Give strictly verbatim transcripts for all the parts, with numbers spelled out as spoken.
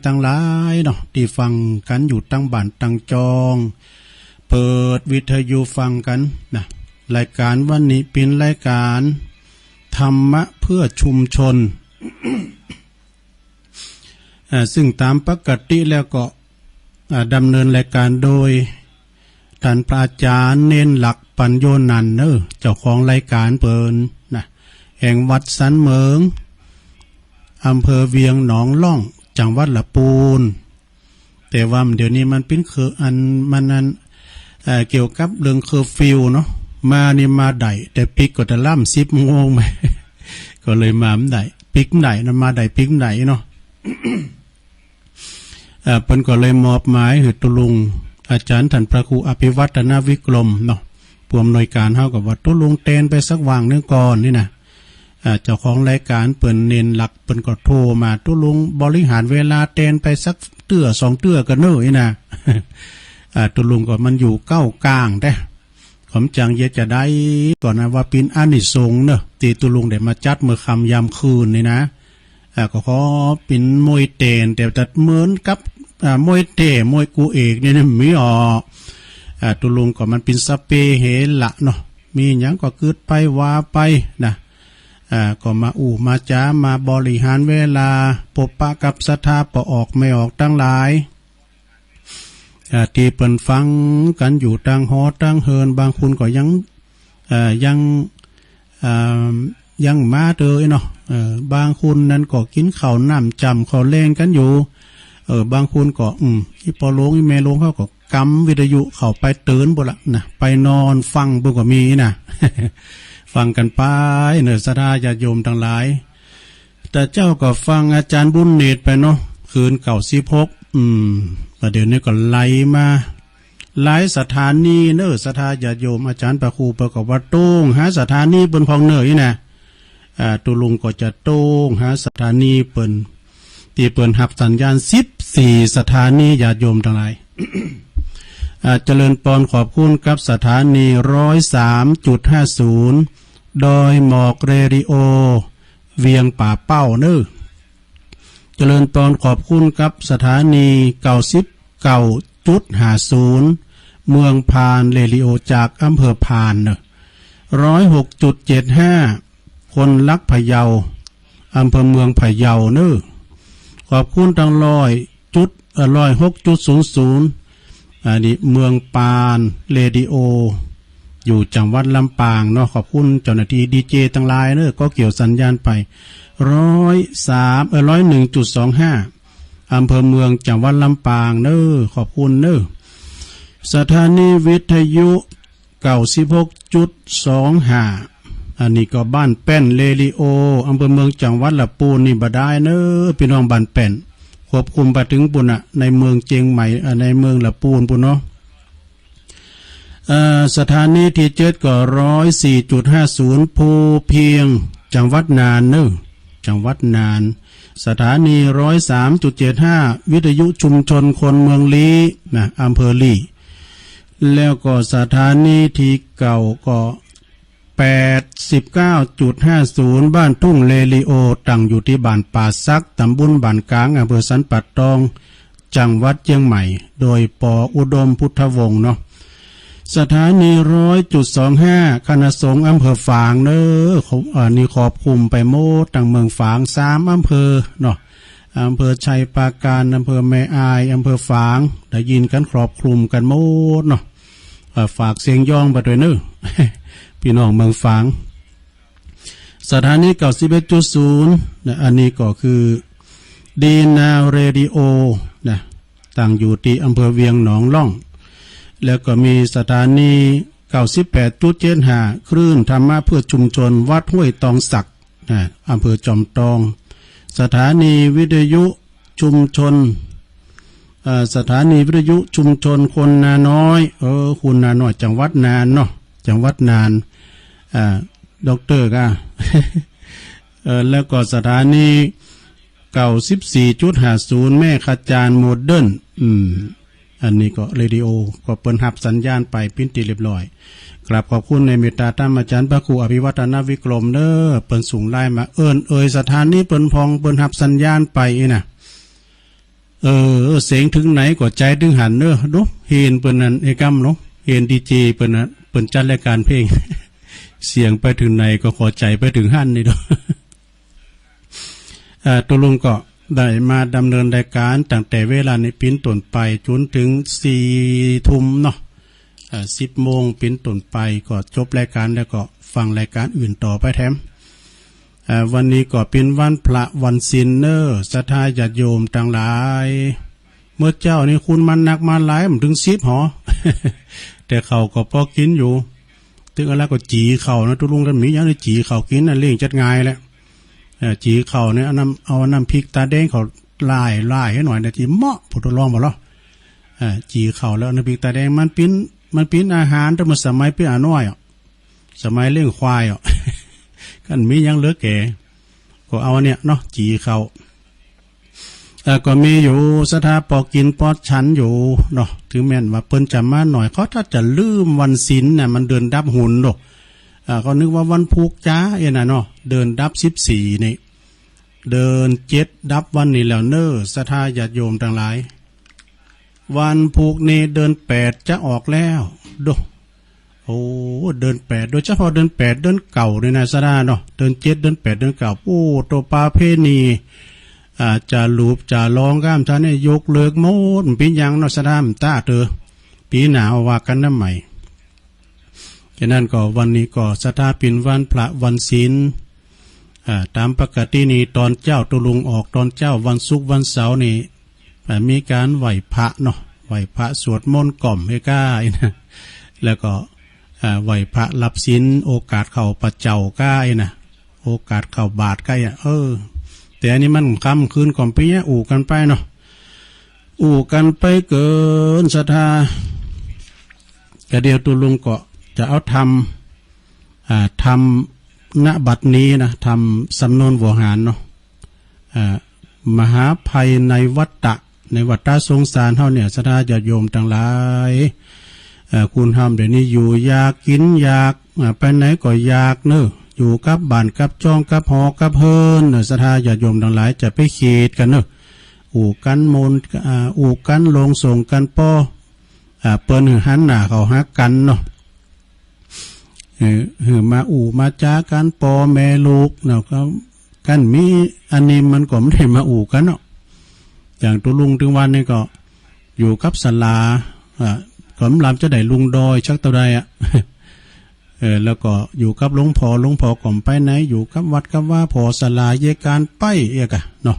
ตังหลายเนาะ ตี้ฟังกั๋นอยู่ตังบ้านตังจอง เปิดวิทยุฟังกั๋นนะ รายก๋านวันนี้เป๋นรายก๋านธรรมะเพื่อชุมชน เอ่อ ซึ่งต๋ามปกติแล้วก็ อ่า ดำเนินรายก๋านโดย ต้านพระอาจ๋ารย์ เณรหลัก ปัญโญนันท์เน่อ เจ้าของรายก๋านเปิ้นนะ แห่งวัดสันเหมิง อำเภอเวียงหนองล่อง จังหวัดละปูน แต่ว่าเดี๋ยวนี้มันเป๋นเคอร์- อัน มันอัน เอ่อ เกี่ยวกับเรื่องเคอร์ฟิวเนาะ มานี่มาได้ แต่ปิดก็ตะล่ำสิบโมง ก็เลยมาบ่ได้ ปิดบ่ได้นะ มาได้ปิดบ่ได้เนาะ เอ่อ เปิ้นก็เลยมอบหมายหื้อตุ๊ลุงอาจ๋ารย์ต้านพระครูอภิวัฒนวิกรมเนาะ ผู้อำนวยก๋านเฮาก็ว่าตุ๊ลุงแตนไปสักวางหนึ่งก่อนนี่นะ เอ่อ เจ้าของรายก๋านเปิ้นเณรหลักเปิ้นก็โทรมา ตุ๊ลุงบริหารเวลาแตนไปสักเตื้อสองเตื้อก่อนเน่อนี่นะ เอ่อ ตุ๊ลุงก็มันอยู่เก้ากลางแต๊ ผมจั่งเยียะจะได้ก่อนนะว่าเป๋นอานิสงส์เนอะ ตี้ตุ๊ลุงได้มาจัดเมื่อค่ำยามคืนนี่นะ อ่า ก็ขอเป๋นมวยแตน แต่จะเหมือนกับ อ่า มวยแต้ มวยกู้เอกนี่นะ มีออก อ่า ตุ๊ลุงก็มันเป๋นสเปเฮละเนาะ มีหยังก็กึ๊ดไปว่าไปนะ อ่า ก็มาอู้มาจ๋า มาบริหารเวลา ปบปะกับศรัทธาป้อออกแม่ออกตังหลาย อ่า ตี้เปิ้นฟังกั๋นอยู่ตังหอตังเฮือน บางคนก็ยัง เอ่อ ยัง เอ่อ ยังมาเต๊อะเนาะ เอ่อ บางคนนั้นก็กิ๋นข้าวน้ำจ๋ำข้าวแลงกั๋นอยู่ เอ่อ บางคนก็ อืม อี่ป้อโรงอี่แม่โรงเขาก็กำวิทยุเข้าไปเติ่นปู้นละนะ ไปนอนฟังปู้นก็มีนะ ฟังกั๋นไปเน่อ ศรัทธาญาติโยมตังหลาย แต่เจ้าก็ฟังอาจ๋ารย์บุญเนตรไปเนาะ คืนเก้าสิบหก อืม ประเดี๋ยวนี้ก็ไหลมา หลายสถานีเน่อ ศรัทธาญาติโยม อาจ๋ารย์พระครูเปิ้นก็ว่าโต้งหาสถานีเปิ้นพ่องเน่อนี่นะ อ่า ตุ๊ลุงก็จะโต้งหาสถานีเปิ้น ตี้เปิ้นฮับสัญญาณสิบสี่สถานี ญาติโยมตังหลาย อ่า เจริญปอนขอบคุณกับสถานีร้อยสามจุดห้าศูนย์ ดอยหมอกเรดิโอ เวียงป่าเป้าเน่อ เจริญปอนขอบคุณกับสถานีเก้าสิบเก้าจุดห้าศูนย์ เมืองพานเรดิโอจากอำเภอพานเน่อ ร้อยหกจุดเจ็ดห้า คนรักพะเยา อำเภอเมืองพะเยาเน่อ ขอบคุณตังร้อยจุด เอ่อ ร้อยหกจุดศูนย์ศูนย์ อันนี้เมืองปานเรดิโอ อยู่จังหวัดลำปางเนาะ ขอบคุณเจ้าหน้าตี้ดีเจตังหลายเน่อ ก็เกี่ยวสัญญาณไป ร้อยสาม เอ่อ ร้อยหนึ่งจุดสองห้า อำเภอเมืองจังหวัดลำปางเน่อ ขอบคุณเน่อ สถานีวิทยุ เก้าสิบหกจุดสองห้า อันนี้ก็บ้านแป้นเรดิโอ อำเภอเมืองจังหวัดละปูนนี่บ่ได้เน่อ พี่น้องบ้านแป้น ควบคุมไปถึงปู้นน่ะ ในเมืองเจียงใหม่ อ่า ในเมืองละปูนปู้นเนาะ เอ่อ สถานีที่เจ็ดก็ร้อยสี่จุดห้าศูนย์ ภูเพียง จังหวัดน่านเน่อ จังหวัดน่าน สถานีร้อยสามจุดเจ็ดห้า วิทยุชุมชนคนเมืองลี้นะ อำเภอลี้ แล้วก็สถานีที่เก้าก็แปดสิบเก้าจุดห้าศูนย์ บ้านทุ่งเรดิโอ ตั้งอยู่ที่บ้านป่าสัก ตำบลบ้านกลาง อำเภอสันป่าตอง จังหวัดเจียงใหม่ โดย ปอ อุดมพุทธวงศ์เนาะ สถานีร้อยจุดสองห้า คณะสงฆ์อำเภอฝางเน่อ ขอ- อันนี้ครอบคลุมไปหมดตังเมืองฝาง สามอำเภอเนาะ อำเภอชัยปราการ อำเภอแม่อาย อำเภอฝาง ได้ยินกั๋นครอบคลุมกั๋นหมดเนาะ เอ่อ ฝากเสียงย้องไปด้วยเน่อ พี่น้องเมืองฝาง สถานีเก้าสิบเอ็ดจุดศูนย์นะ อันนี้ก็คือดีนาเรดิโอนะ ตั้งอยู่ที่อำเภอเวียงหนองล่อง แล้วก็มีสถานีเก้าสิบแปดจุดเจ็ดห้า คลื่นธรรมะเพื่อชุมชนวัดห้วยตองสักนะ อำเภอจอมตอง สถานีวิทยุชุมชน เอ่อ สถานีวิทยุชุมชนคนนาน้อย เออ คนนาน้อย จังหวัดน่านเนาะ จังหวัดน่าน อ่า ด็อกเตอร์ก็ เอ่อ แล้วก็สถานีเก้าสิบสี่จุดห้าศูนย์ แม่ขจานโมเดิร์น อืม อันนี้ก็เรดิโอ ก็เปิ้นฮับสัญญาณไปเป๋นตี้เรียบร้อย กราบขอบคุณในเมตตาธรรมอาจ๋ารย์พระครูอภิวัฒนวิกรมเน่อ เปิ้นส่งไลน์มาเอิ้นเอ่ยสถานีเปิ้นพ่อง เปิ้นฮับสัญญาณไปอี้นะ เออ เสียงถึงไหนก็ใจถึงหั้นเนอะ ดู เห็นเปิ้นนั่น ไอ้กำเนาะ เห็นดีเจเปิ้นน่ะ เปิ้นจัดรายการเพลง เสียงไปถึงไหนก็ขอใจไปถึงหั้นนี่เนาะ เอ่อ ตกลงก็ได้มาดำเนินรายการตั้งแต่เวลานี้เป็นต้นไปจนถึงสี่ทุ่มเนาะ เอ่อ สิบโมงเป็นต้นไปก็จบรายการแล้วก็ฟังรายการอื่นต่อไปแถม เอ่อ วันนี้ก็เป็นวันพระวันศีลเนอะ ศรัทธาญาติโยมตังหลาย เมื่อเจ๊านี่คนมานักมาหลาย มันถึงสิบหอ แต่ข้าวก็พอกินอยู่ ถึงเวลาก็จี่ข้าวนะ ตกลงกันมีอย่างนี้จี่ข้าวกินนะ เลี้ยงจัดง่ายแหละ เอ่อ จี่ข้าวเนี่ย เอาน้ำ เอาน้ำพริกตาแดงเขาล่ายๆ ให้หน่อยนะ ที่เหมาะ ผู้ทดลองบ่เหรอ เอ่อ จี่ข้าวแล้วน้ำพริกตาแดง มันเป็น มันเป็นอาหารแต่เมื่อสมัยเป็นอาน้อยอะ สมัยเลี้ยงควายอ่ะ กันมีหยังเหลือแก่ ก็เอาอันเนี้ยเนาะ จี่ข้าว เอ่อ ก็มีอยู่ ศรัทธาปอกินปอฉันอยู่เนาะ ถึงแม้นว่าเปิ้นจะมาหน่อย เขาถ้าจะลืมวันศีลน่ะ มันเดินดับหุนดอก อ่า ก็นึกว่าวันพูกจ้าเอ็นะเนาะ เดินดับสิบสี่นี่ เดินเจ็ดดับวันนี้แล้วเนอะ ศรัทธาญาติโยมตังหลาย วันพูกนี้เดินแปดจะออกแล้ว โด โอ้ เดินแปด โดยเฉพาะเดินแปด เดินเก่านี่นะ ศรัทธาเนาะ เดินเจ็ด เดินแปด เดินเก่า โอ้ ตัวประเพณี อ่า จะหลูบจะร้องก้ามท่านนี่ยกเลิกหมด มันเป็นหยังเนาะ ศรัทธา มันต้าเตอ ปีหน้าเอาว่ากันนะใหม่ ฉะนั้นก็วันนี้ก็ศรัทธาเป็นวันพระวันศีล อ่า ตามปกตินี่ตอนเจ๊าตกลงออกตอนเจ๊าวันศุกร์วันเสาร์นี่ อ่า มีการไหว้พระเนาะ ไหว้พระสวดมนต์กล่อมให้ก้าอีนะ แล้วก็ อ่า ไหว้พระรับศีล โอกาสเข้าพระเจ้าก้าอีนะ โอกาสเข้าบาตรก้าอีนะ เออ แต่อันนี้มันค่ำคืนก่อนไปเนี่ย อู้กันไปเนาะ อู้กันไปเกินศรัทธา กะเดียวตกลงก็จะเอาธรรม อ่า ธรรม ณ บัดนี้นะ ธรรมสำนวนหัวหารเนาะ อ่า มหาภัยในวัฏฏะ ในวัฏฏะสงสารเฮาเนี่ย ศรัทธาญาติโยมตังหลาย เอ่อ คุณธรรมเดี๋ยวนี้อยู่ยากกินยาก อ่า ไปไหนก็ยากเนอะ อยู่กับบ้านกับจ้องกับหอกับเฮือนเนอะ ศรัทธาญาติโยมตังหลาย จะไปเขตกันเนอะ อู้กันโมน อ่า อู้กันลงส่งกันปอ อ่า เปิ้นหื้อหันหน้าเข้าหากันเนาะ เออ หื้อมาอู้มาจากันปอแม่ลูกเนาะ ก็กันมีอันนี้มันก็ไม่ได้มาอู้กันเนาะ อย่างตกลงตึงวันนี้ก็อยู่กับศาลา อ่า ก็บ่ลำจะได้ลงดอยสักเท่าใดอะ เออ แล้วก็อยู่กับหลวงพ่อ หลวงพ่อก็บ่ไปไหน อยู่กับวัดกับวา ผ่อศาลาเยียะก๋านไปเอียกะเนาะ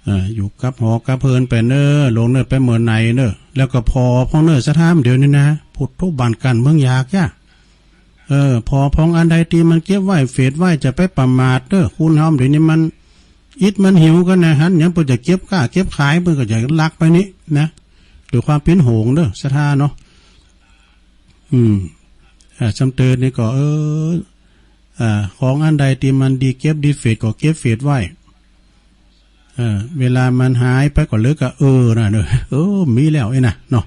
เอ่อ อยู่กับหอกับเฮือนไปเนอะ ลงเนอะ ไปเมือไหนเนอะ แล้วก็ผ่อพ่องเนอะ ศรัทธา เดี๋ยวนี้นะ พุทโธ บ้านก้านเมืองยากจ้ะ เออ ผ่อพ่องอันใดตี้มันเก็บไว้ เฟดไว้ จะไปประมาทเนอะ คนเฮาเดี๋ยวนี้มันอิดมันหิวกันนะ หันหยังเปิ้นจะเก็บค้าเก็บขาย เปิ้นก็จะลักไปนี่นะ ด้วยความเป็นห่วงเนอะ ศรัทธาเนาะ อืม อ่า ซ้ำเติมนี่ก็ เออ อ่า ของอันใดตี้มันดีเก็บดีเฟดก็เก็บเฟดไว้ เออ เวลามันหายไปก็เหลือก็เออนะเนอะ เออ มีแล้วไอ้นะเนาะ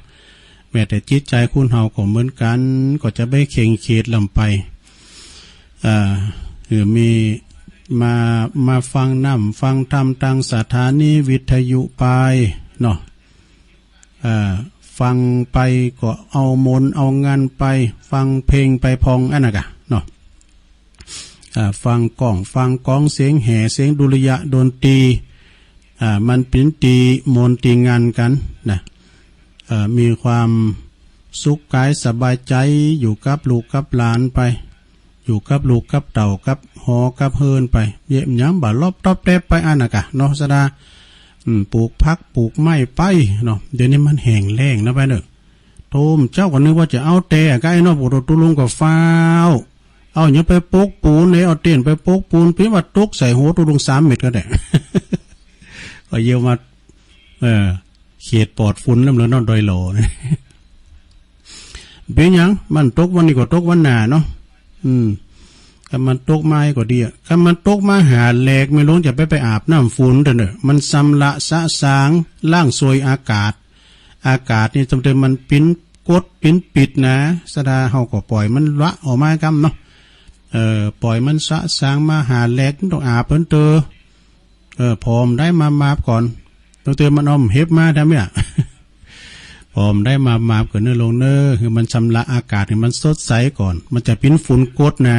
แม้แต่จิตใจคนเฮาก็เหมือนกัน ก็จะไปเข่งเขตลำไป อ่า คือมีมา มาฟังน้ำฟังธรรมตางสถานีวิทยุไปเนาะ อ่า ฟังไปก็เอามนต์เอางันไป ฟังเพลงไปพ่องอันนั้นกะเนาะ อ่า ฟังก้องฟังกอง เสียงแห่ เสียงดุริยะดนตรี อ่า มันเป๋นตี้มนต์ตี้งันกันนะ เอ่อ มีความสุขกายสบายใจ อยู่กับลูกกับหลานไป อยู่กับลูกกับเต้า กับหอกับเฮือนไป เยียะหยังบ่าลอบตอบแต๊บไปอันนั้นกะเนาะ ศรัทธา อืม ปลูกผักปลูกไม้ไปเนาะ เดี๋ยวนี้มันแห้งแล้งนะไปเนอะ โธ่ เจ้าก็นึกว่าจะเอาแต่ก้าเนาะ พวกตกลงก็ฟ้าว เอาหยังไปปกปูนเลย เอาเต็นท์ไปปกปูน เป๋นว่าตกใส่หัวตกลงสามเม็ดก็ได้ ก็เยียะมา เออ เขตปลอดฝุ่นแล้วเนาะ ดอยหล่อเนี่ย เป๋นหยัง มันตกวันนี้ก็ตกวันหน้าเนาะ อืม คันมันตกมาก็ดีอะ คันมันตกมาหาแหลก แม่หลวงจะไป ไปอาบน้ำฝนเด้อเนอะ มันชำระสะสาง ล้างซวยอากาศ อากาศนี่จำเป็นมันเป๋นกฎเป๋นปิดนะ ศรัทธา เฮาก็ปล่อยมันละออกมาก้ำเนาะ เออ ปล่อยมันสะสางมาหาแหลก มันต้องอาบเปิ้นเตอ เออ ผ่อมได้มามาก่อน ตั้งแต่มันอ้อมเห็บมาทำเนี่ย ผมได้มามาเกิดเนื้อลงเนอ คือมันชำระอากาศให้มันสดใสก่อน มันจะเป็นฝุ่นกดนะ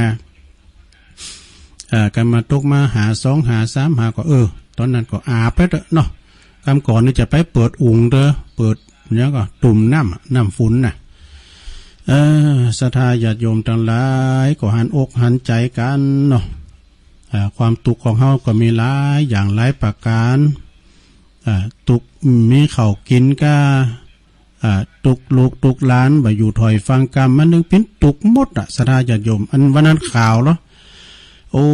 เอ่อ กันมาตกมาหาสองหาสามหาก็ เออ ตอนนั้นก็อาบไปเถอะเนาะ กำก่อนนี่จะไปเปิดอุ๋งเด้อ เปิดเนี่ยก็ตุ่มน้ำอะ น้ำฝุ่นน่ะ เออ ศรัทธาญาติโยมทั้งหลาย ก็หันอกหันใจกันเนาะ เอ่อ ความทุกข์ของเฮาก็มีหลายอย่างหลายประการ เอ่อ ทุกข์มีข้าวกินก็ อ่า ทุกข์ลูกทุกข์หลาน บ่อยู่ถ้อยฟังกำ มันนึงเป็นทุกข์หมดอะ ศรัทธาญาติโยม อันวันนั้นข่าวเหรอ โอ้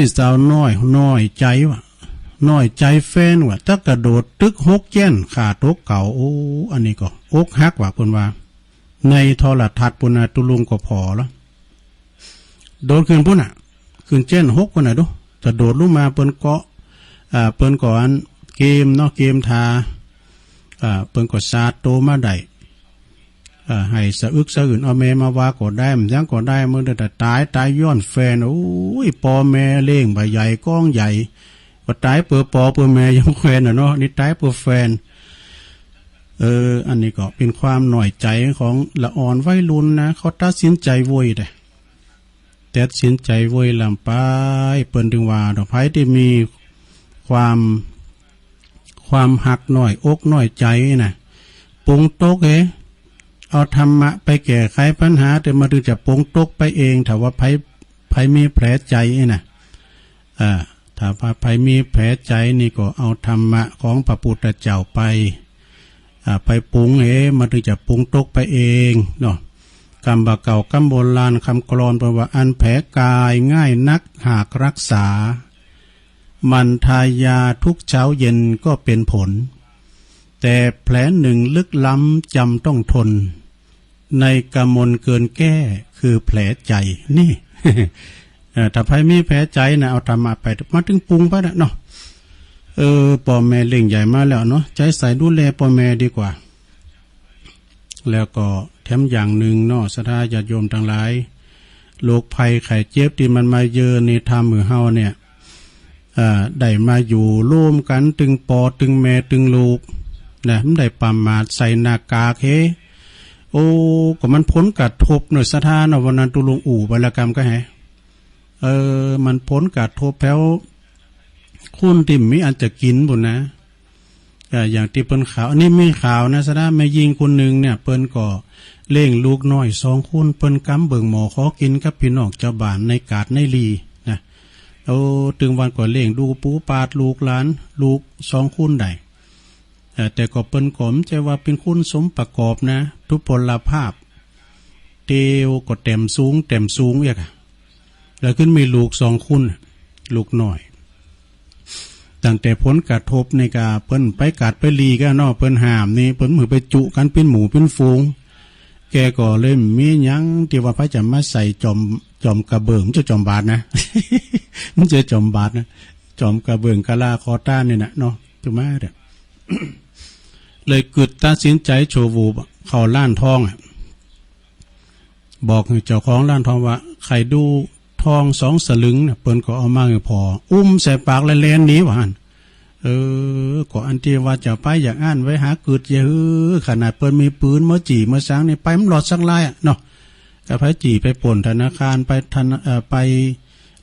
ย สาวน้อย น้อยใจว่ะ น้อยใจแฟนว่ะ ถ้ากระโดดตึกหกแจ้น ขาตกเขา โอ้ อันนี้ก็อกหักว่ะ เพิ่นว่า ในโทรทัศน์ปุ้นนะ ตุลุงก็ผ่อเหรอ โดดขึ้นปุ้นน่ะ ขึ้นแจ้นหกปุ้นน่ะดู จะโดดลงมาเปิ้นเกาะ อ่า เปิ้นเกาะอันเกมเนาะ เกมทา อ่า เปิ้นก็สาดโตมาได้ อ่า ให้สะอึกสะอื้น เอาแม่มาว่าก็ได้ มันหยังก็ได้ มื้อเดียวตาย ตายย้อนแฟน โอ้ย ปอแม่เลี้ยงบ่ใหญ่ ก้องใหญ่ ก็ตายเปื้อปอเปื้อแม่ยังแฟนน่ะเนาะ นี่ตายเปื้อแฟน เออ อันนี้ก็เป็นความน้อยใจของละอ่อนวัยรุ่นนะ เขาตัดสินใจโว้ยเด้ ตัดสินใจโว้ยลำไป เปิ้นถึงว่าดอก ไผที่มีความ ความฮักน้อยอกน้อยใจน่ะ ปลงตกเอ เอาธรรมะไปแก้ไขปัญหา แต่มันถึงจะปลงตกไปเอง ถ้าว่าไผ ไผมีแผลใจน่ะ อ่า ถ้าว่าไผมีแผลใจนี่ก็เอาธรรมะของพระพุทธเจ้าไป อ่า ไปปรุงเอง มันถึงจะปรุงตกไปเองเนาะ กำบ่าเก่ากำโบราณ กำกลอนเปิ้นว่า อันแผลกายง่ายนักหากรักษา หมั่นทายาทุกเช้าเย็นก็เป็นผล แต่แผลหนึ่งลึกล้ำจำต้องทน ในกมลเกินแก้คือแผลใจ นี่ เอ่อ ถ้าไผมีแผลใจนะ เอาธรรมะไป มาถึงปรุงไปนะเนาะ เออ ปอแม่เลี้ยงใหญ่มาแล้วเนาะ ใจ๊ใส่ดูแลปอแม่ดีกว่า แล้วก็แถมอย่างหนึ่งเนาะ ศรัทธาญาติโยมทั้งหลาย โรคภัยไข้เจ็บที่มันมาเยือนในธรรมของเฮาเนี่ย เอ่อ ได้มาอยู่ร่วมกันตึงปอตึงแม่ตึงลูกนะ มันได้ประมาทใส่หน้ากากเฮ โอ้ ก็มันผลกระทบเนาะ ศรัทธาเนาะ วันนั้นตุลุงอู่ไปละกำก็แฮ เออ มันผลกระทบแผวคนที่มีอันจะกินบุ่นนะ เอ่อ อย่างที่เปิ้นข่าว อันนี้มีข่าวนะ ศรัทธา แม่ญิงคนหนึ่งเนี่ย เปิ้นก็เลี้ยงลูกน้อยสองคน เปิ้นกำเบิ่งหม้อขอกินกับพี่น้องเจ้าบ้านในกาดในลีนะ โอ้ ตึงวันก็เลี้ยงดูปูปาดลูกหลาน ลูกสองคนได้ เอ่อ แต่ก็เปิ้นก็บ่ใจ้ว่าเป็นคนสมประกอบนะ ทุพพลภาพ เตียวก็แต้มสูง แต้มสูงเอียกอะ แล้วขึ้นมีลูกสองคน ลูกน้อย ตั้งแต่ผลกระทบในกาเปิ้นไปกาดไปลีกันเนาะ เปิ้นห้ามนี่ เปิ้นมือไปจุกันเป็นหมู่เป็นฝูง แกก็เลยมีหยังที่ว่าไผจะมาใส่จอม จอมกระเบื้อง มันจะจอมบาดนะ มันจะจอมบาดนะ จอมกระเบื้องกะลาคอต้านนี่นะเนาะ ถูกไหมเนี่ย เลยกึดตัดสินใจชั่ววูบอะ เข้าร้านทองอะ บอกให้เจ้าของร้านทองว่า ใค่ดูทองสองสลึงนะ เปิ้นก็เอามาให้ผ่อ อุ้มใส่ปากแล้วแล่นหนีว่าหั่น เออ ก็อันที่ว่าจะไปอย่างอั้นไว้หากึดอย่าหื้อ ขนาดเปิ้นมีปืนมาจี้มาสังนี่ ไปมันรอดสักลายอะเนาะ ก็ไปจี้ไปปล้นธนาคาร ไปธนา เอ่อ ไป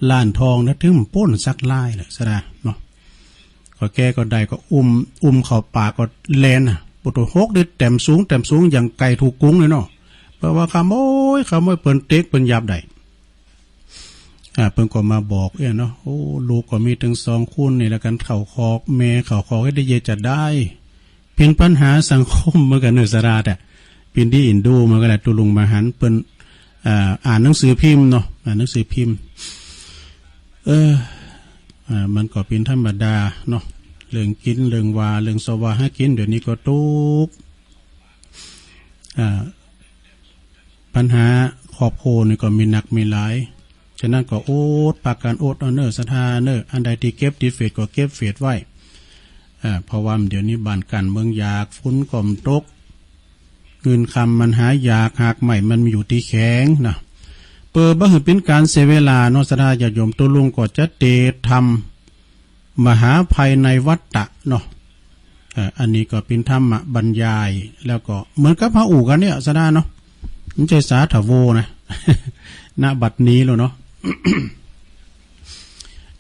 ร้านทองนะ ถึงปล้นสักลายแหละ ศรัทธาเนาะ ก็แกก็ได้ก็อุ้ม อุ้มเข้าป่าก็แล่นน่ะ ปุโตหกได้แต้มสูง แต้มสูงอย่างไก่ถูกกรุงเลยเนาะ เพราะว่าขโมย ขโมย เปิ้นเต็กเปิ้นหยาบได้ อ่า เปิ้นก็มาบอกเอ้ยเนาะ โอ้ ลูกก็มีถึงสองคนนี่ละกัน เข้าคอก แม่เข้าคอกเฮ็ดได้เยอะจะได้ เป็นปัญหาสังคมเหมือนกันเนอะ ศรัทธา แต่เป็นที่เอ็นดูเหมือนกันแหละ ตุลุงมาหันเปิ้น อ่า อ่านหนังสือพิมพ์เนาะ อ่านหนังสือพิมพ์ เออ อ่า มันก็เป็นธรรมดาเนาะ เรื่องกิน เรื่องว่า เรื่องเสาะว่าหากิน เดี๋ยวนี้ก็ทุกข์ อ่า ปัญหาครอบครัวนี่ก็มีหนักมีหลาย ฉะนั้นก็อด พากันอดเอาเนอะ ศรัทธาเนอะ อันใดที่เก็บติดเฟซก็เก็บเฟซไว้ อ่า เพราะว่าเดี๋ยวนี้บ้านกั้นเมืองยาก ฝนก็บ่ตก เงินคำมันหายาก หากไม้มันอยู่ที่แข็งนะ เพื่อบ่ให้เป็นการเสียเวลาเนาะ ศรัทธาญาติโยม ตุลุงก็จะเตรียมทำมหาภัยในวัฏฏะเนาะ เอ่อ อันนี้ก็เป็นธรรมบรรยาย แล้วก็เหมือนกับเฮาอู้กันเนี่ย สะดาเนาะ มันใช่สาธโวนะ ณ บัดนี้แล้วเนาะ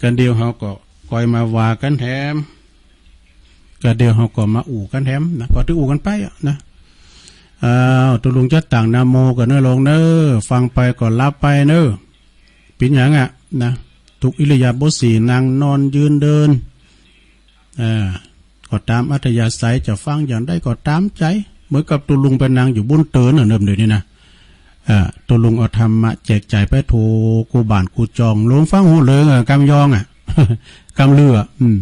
กันเดียวเฮาก็ค่อยมาว่ากันแถม ก็เดียวเฮาก็มาอู้กันแถมนะ ก็ถืออู้กันไปอะนะ อ้าว ตุลุงจะตั้งนะโมก่อนเน้อลงเน้อ ฟังไปก็หลับไปเน้อ เป็นหยังอะนะ ทุกอิริยาบถสี่ นั่งนอนยืนเดิน เอ่อ ก็ตามอัธยาศัย จะฟังอย่างใดก็ตามใจ เหมือนกับตุลุงไปนั่งอยู่บนเตินน่ะ เริ่มเดี๋ยวนี้นะ เอ่อ ตุลุงเอาธรรมะแจกจ่ายไปถูกคู่บ้านคู่จอง ลุงฟังหูเลย เออ กำยองอะ กำลืออะ อืม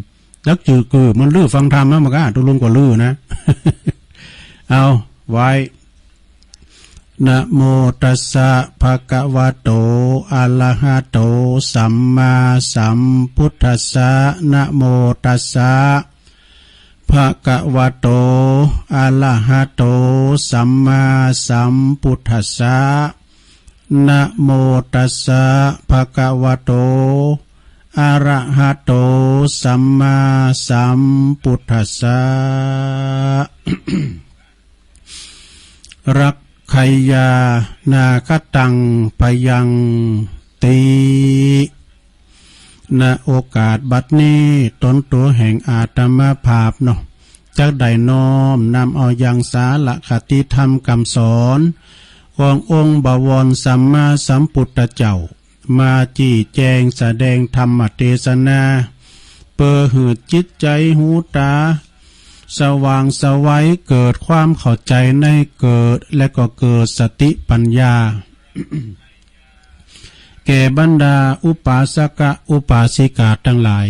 จักจื้อกือ มันลือฟังธรรมนะ มันก็ ตุลุงก็ลือนะ เอา ไว้ นะโมตัสสะ ภะคะวะโต อะระหะโต สัมมาสัมพุทธัสสะ นะโมตัสสะ ภะคะวะโต อะระหะโต สัมมาสัมพุทธัสสะ นะโมตัสสะ ภะคะวะโต อะระหะโต สัมมาสัมพุทธัสสะ รักขยานาคตัง พยังติ ณ โอกาสบัดนี้ ตนตั๋วแห่งอาตมาภาพเนาะ จักได้น้อมนำเอายังสาระคติธรรมกำสอน ขององค์บวรสัมมาสัมพุทธเจ้า มาจี้แจงแสดงธรรมเตสนา เปื้อหื้อจิตใจ๋หูต๋า สว่างไสว เกิดความเข้าใจ๋ในเกิด และก็เกิดสติปัญญา แก่บรรดาอุปาสกะอุปาสิกาตังหลาย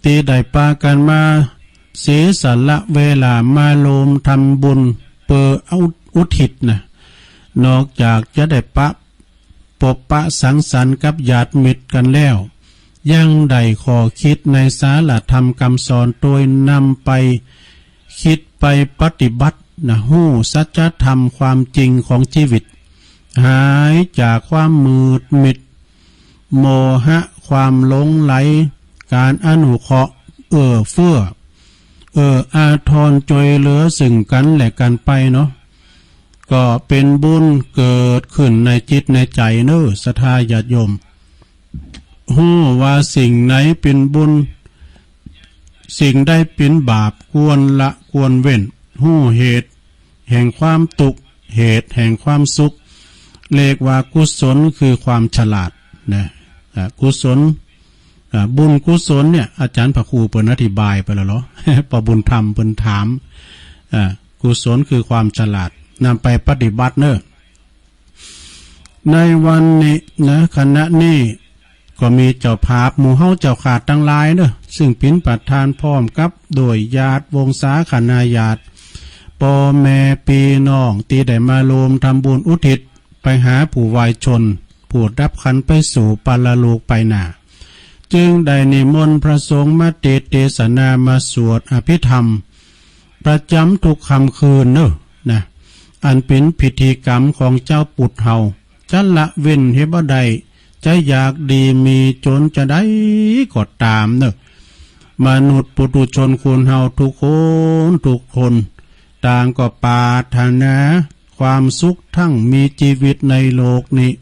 ตี้ได้ปากั๋นมาเสียสละเวลามาโฮมทำบุญเปื้ออุทิศนะ นอกจากจะได้ปะ ปบปะสังสรรค์กับญาติมิตรกั๋นแล้ว ยังได้ข้อคิดในสาระธรรมกำสอนโตยนำไป คิดไปปฏิบัตินะ ฮู้สัจธรรมความจริงของชีวิต หายจากความมืดมิด โมหะ ความหลงใหล ก๋านอนุเคราะห์ เอื้อเฟื้อ เอื้ออาทรจ้วยเหลือซึ่งกั๋นและกั๋นไปเนาะ ก็เป๋นบุญเกิดขึ้นในจิตในใจ๋เน้อ ศรัทธาญาติโยม ฮู้ว่าสิ่งไหนเป๋นบุญ สิ่งใดเป๋นบาป ควรละควรเว้น ฮู้เหตุแห่งความตุ๊กข์ เหตุแห่งความสุข เรียกว่ากุศลคือความฉลาดนะ อ่า กุศล อ่า บุญกุศลเนี่ย อาจ๋ารย์พระครูเปิ้นอธิบายไปแล้วเหรอ ปอบุญธรรมเปิ้นถาม อ่า กุศลคือความฉลาด นำไปปฏิบัติเน้อ ในวันนี้นะ ขณะนี้ก็มีเจ้าภาพหมู่เฮาเจ้าข้าตังหลายเน้อ ซึ่งเป๋นประธานพร้อมกับโดยญาติวงศาคณาญาติ ป้อแม่ปี้น้องตี้ได้มาโฮมทำบุญอุทิศไปหาผู้วายชน ผู้ดับขันธ์ไปสู่ปรโลกไปหน้า จึงได้นิมนต์พระสงฆ์มาเตสน์เตสนามาสวดอภิธรรม ประจ๋ำทุกค่ำคืนเน้อนะ อันเป๋นพิธีกรรมของจาวพุทธเฮา จะละเว้นเหียบ่ได้ จะอยากดีมีจ๋นจะใดก็ต๋ามเน้อ มนุษย์ปุถุชนคนเฮาทุกคนทุกคน ต่างก็ปรารถนาความสุขทั้งมีจีวิตในโลกนี้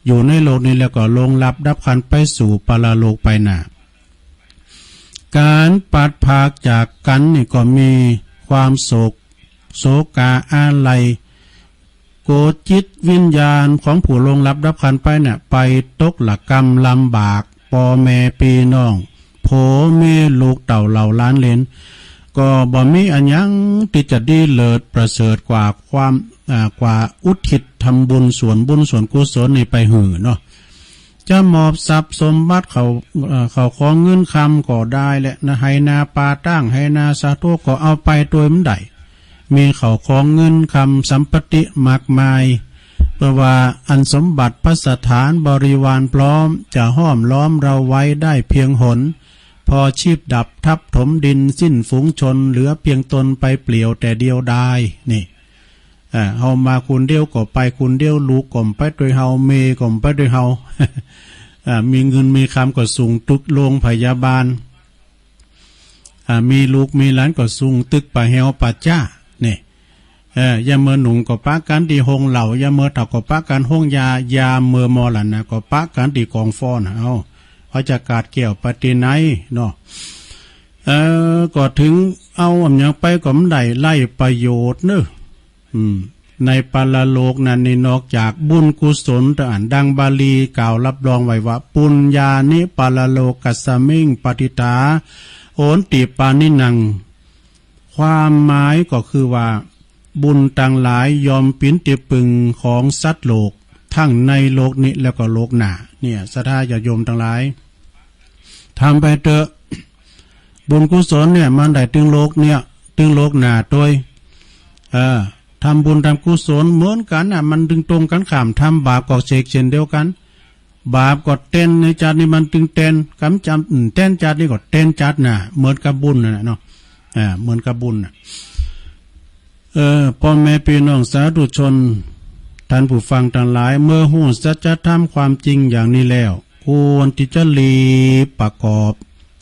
อยู่ในโลกนี้แล้วก็ล่วงลับดับขันธ์ไปสู่ปรโลกไปหน้า ก๋านปราศจากกั๋นนี่ก็มีความโศก โศกาอาลัย โกจิตวิญญาณของผู้ล่วงลับดับขันธ์ไปเนี่ย ไปตกระกำลำบาก ป้อแม่ปี้น้อง ผัวเมียลูกเต้าเหล่าหลานเหลน ก็บ่มีอะหยังตี้จะดีเลิศประเสริฐกว่าความ อ่า กว่าอุทิศทำบุญส่วนบุญส่วนกุศลนี่ไปหื้อเนาะ จะมอบทรัพย์สมบัติเข้า เอ่อ เข้าของเงินคำก็ได้แหละนะ ไฮ่นาป่าตาง ไฮ่นาสาโทก็เอาไปโตยมันได้ มีเข้าของเงินคำสัมปติมากมาย เปื้อว่าอันสมบัติภัสสถานบริวารพร้อม จะห้อมล้อมเราไว้ได้เพียงหน พอชีพดับทับถมดินสิ้นฝูงชน เหลือเพียงตนไปเปลี่ยวแต่เดียวดาย นี่ อ่า เฮามาคนเดียวก็ไปคนเดียว ลูกก็บ่ไปโตยเฮา เมียก็บ่ไปโตยเฮา อ่า มีเงินมีคำก็ส่งตึกโรงพยาบาล อ่า มีลูกมีหลานก็ซุ่งตึกปะแหวปะจ๊า นี่ เออ ยามเมื่อหนุ่มก็ปะกั๋นตี้โฮงเหล้า ยามเมื่อเฒ่าก็ปะกั๋นโฮงยา ยามเมื่อมรณะก็ปะกั๋นตี้กองฟ้อนะ เอ้า เขาจะกาดแก้วไปตี้ไหนเนาะ เออ ก็ถึงเอาอะหยังไปก็บ่ได้ไร้ประโยชน์เนอะ อืม ในปรโลกนั้นนี่นอกจากบุญกุศล แต่อันดังบาลีกล่าวรับรองไว้ว่า ปุญญานิปรโลกัสมิง ปะทิฏฐา โหนติปาณินัง ความหมายก็คือว่า บุญตังหลายย่อมเป๋นตี้ปึงของสัตว์โลก ทั้งในโลกนี้แล้วก็โลกหน้า เนี่ย ศรัทธาญาติโยมตังหลาย ทำไปเถอะ บุญกุศลเนี่ยมันได้ตึงโลกเนี่ย ตึงโลกหน้าตวย เออ ทำบุญทำกุศลเหมือนกั๋นน่ะ มันตึงตรงกั๋นข้าม ทำบาปก็เสกเช่นเดียวกั๋น บาปก็เตนในจาตินี้มันตึงเตน กำจำ อืม เตนจาตินี้ก็เตนจาติหน้า เหมือนกับบุญนั่นแหละเนาะ อ่า เหมือนกับบุญน่ะ เออ พ่อแม่พี่น้องสาธุชน ท่านผู้ฟังทั้งหลาย เมื่อฮู้สัจธรรมความจริงอย่างนี้แล้ว ควรที่จะรีบประกอบ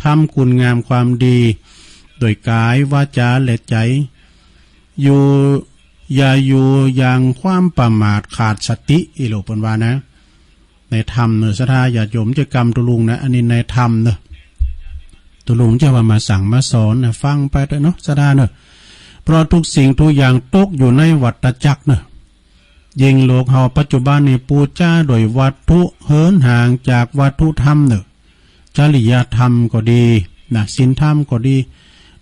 ทำคุณงามความดี โดยกาย วาจา และใจ อยู่ อย่าอยู่อย่างความประมาทขาดสติ อีหลูเปิ้นว่านะ ในธรรมเนอะ ศรัทธาญาติโยม จะกำตุลุงนะ อันนี้ในธรรมเนอะ ตุลุงจะว่ามาสั่งมาสอนนะ ฟังไปเถอะเนาะ ศรัทธาเนอะ เพราะทุกสิ่งทุกอย่างตกอยู่ในวัฏจักรเนอะ ยิ่งโลกเฮาปัจจุบันนี้ปูจ้าโดยวัตถุเหินห่างจากวัตถุธรรมเนอะ จริยธรรมก็ดีนะ ศีลธรรมก็ดี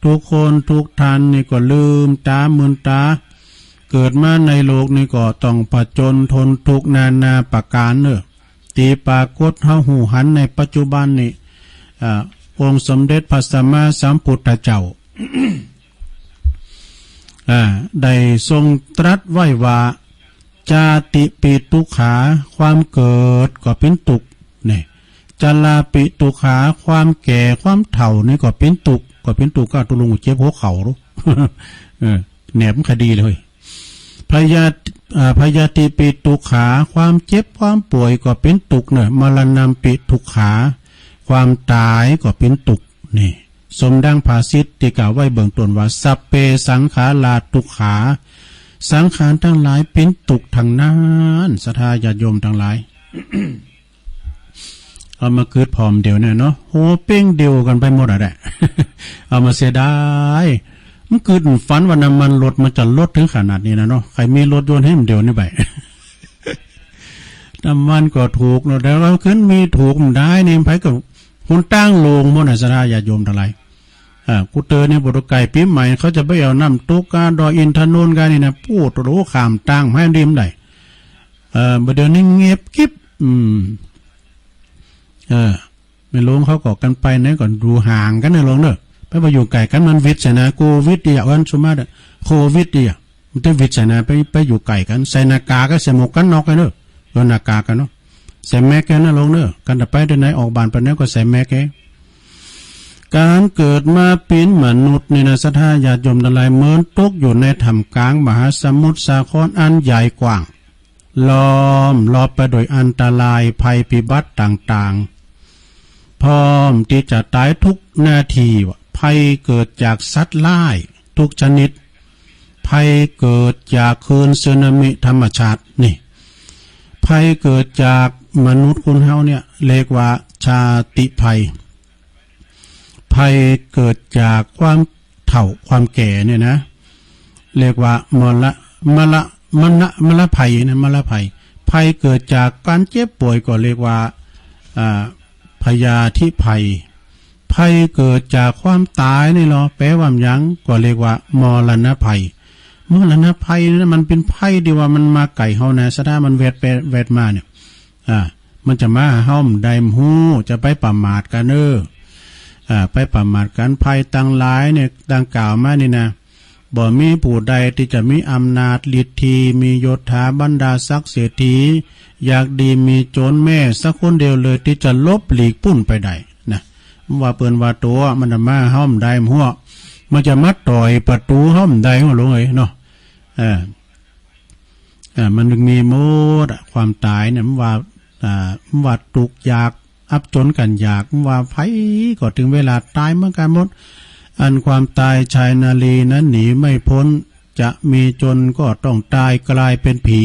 ทุกคนทุกท่านนี่ก็ลืมตามืนตา เกิดมาในโลกนี้ก็ต้องผจญทนทุกข์นานาประการเนอะ ตี้ปรากฏเฮาฮู้หันในปัจจุบันนี้ อ่า องค์สมเด็จพระสัมมาสัมพุทธเจ้า อ่า ได้ทรงตรัสไว้ว่า จาติปิตุกขา ความเกิดก็เป๋นตุ๊กข์ เนี่ย จราปิตุกขา ความแก่ความเฒ่านี่ก็เป๋นตุ๊กข์ ก็เป๋นตุ๊กข์ ก็ตุลุงเจ็บหัวเข่ารู้ เออ แหนบมันคดีเลย พยา อ่า พยาธิปิตุกขา ความเจ็บความป่วยก็เป๋นตุ๊กข์เนอะ มรณัมปิทุกขา ความตายก็เป๋นตุ๊กข์ นี่ สมดังภาษิตที่กล่าวไว้เบื้องต้นว่า สัพเพสังขาราตุกขา สังขารทั้งหลายเป๋นตุ๊กข์ทั้งนั้น ศรัทธาญาติโยมทั้งหลาย เอามาเกิดพร้อมเดียวเนี่ยเนาะ โหเป้งเดียวกันไปหมดอะแหละ เอามาเสียดาย มันเกิดฝันว่าน้ำมันรถมันจะลดถึงขนาดนี้นะเนาะ ใครมีรถยนต์ให้มันเดียวนี่ไป น้ำมันก็ถูกเนาะ แต่ว่าขึ้นมีถูกมันได้นี่ ไผก็หนตางโล่งหมดนะ ศรัทธาญาติโยมทั้งหลาย อ่า กูเตือนเนี่ย บ่ต้องไกลปี๋ใหม่ เขาจะไปเอาน้ำตกกาดอยอินทนนท์กานี่นะ ปู๊ด โอ้โห ข้ามตาง ไผริมได้ เอ่อ บ่าเดี๋ยวนี้เงียบกริบ อืม เออ แม่หลวงเขาก็กันไปไหนก่อน ดูห่างกั๋นนะหลวงเนอะ ไปบ่อยู่ใกล้กั๋น มันวิดใส่นะ โควิดเดียว อันสมมาตรอะ โควิดเดียว มันจะวิดใส่นะ ไป ไปอยู่ใกล้กั๋น ใส่หน้ากากก็ใส่หมวกกั๋นน็อกกันเนอะ เออ หน้ากากกั๋นเนาะ ใส่แมสก์กั๋นนะหลวงเนอะ กันจะไปที่ไหนออกบ้านไปไหนก็ใส่แมสก์กั๋น ก๋านเกิดมาเป๋นมนุษย์นี่นะ ศรัทธาญาติโยมทั้งหลาย เหมือนตกอยู่ในท่ามกลางมหาสมุทรสาครอันใหญ่กว้าง ล้อมรอบไปโดยอันตรายภัยพิบัติต่างๆ พร้อมที่จะตายทุกนาที ว่าภัยเกิดจากสัตว์ร้ายทุกชนิด ภัยเกิดจากคลื่นสึนามิธรรมชาติ นี่ ภัยเกิดจากมนุษย์คนเฮาเนี่ย เรียกว่าชาติภัย ภัยเกิดจากความเฒ่าความแก่เนี่ยนะ เรียกว่ามล มล มล มลภัยนะ มลภัย ภัยเกิดจากการเจ็บป่วยก็เรียกว่า อ่า พยาธิภัย ภัยเกิดจากความตายนี่ลอ แปลว่าหยัง ก็เรียกว่ามรณภัย มรณภัยนะ มันเป๋นภัยที่ว่ามันมาใกล้เฮานะ ศรัทธา มันแวดไปแวดมาเนี่ย อ่า มันจะมาหาเฮาบ่ได้ บ่ฮู้ จะไปประมาทกั๋นเนอะ อ่า ไปประมาทกั๋น ภัยตังหลายเนี่ย ดังกล่าวมานี่นะ บ่มีผู้ใดที่จะมีอำนาจฤทธี มียศถาบรรดาศักดิ์เศรษฐี อยากดีมีโจรแม้สักคนเดียวเลย ที่จะหลบหลีกปู้นไปได้นะ ว่าเปิ้นว่าตั๋วมันจะมาหาเฮาบ่ได้ บ่ฮู้ มันจะมาต่อยประตู๋เฮาบ่ได้ หลวงเอ๋ยเนาะ เออ อ่า มันมีหมดอะ ความตายเนี่ย มันว่า อ่า มันว่าตุ๊กข์ยาก อับจนกั๋นอยาก มันว่าไผก็ถึงเวลาตายเหมือนกั๋นหมด อันความตายชายนารีนั้นหนีไม่พ้น จะมีจนก็ต้องตายกลายเป็นผี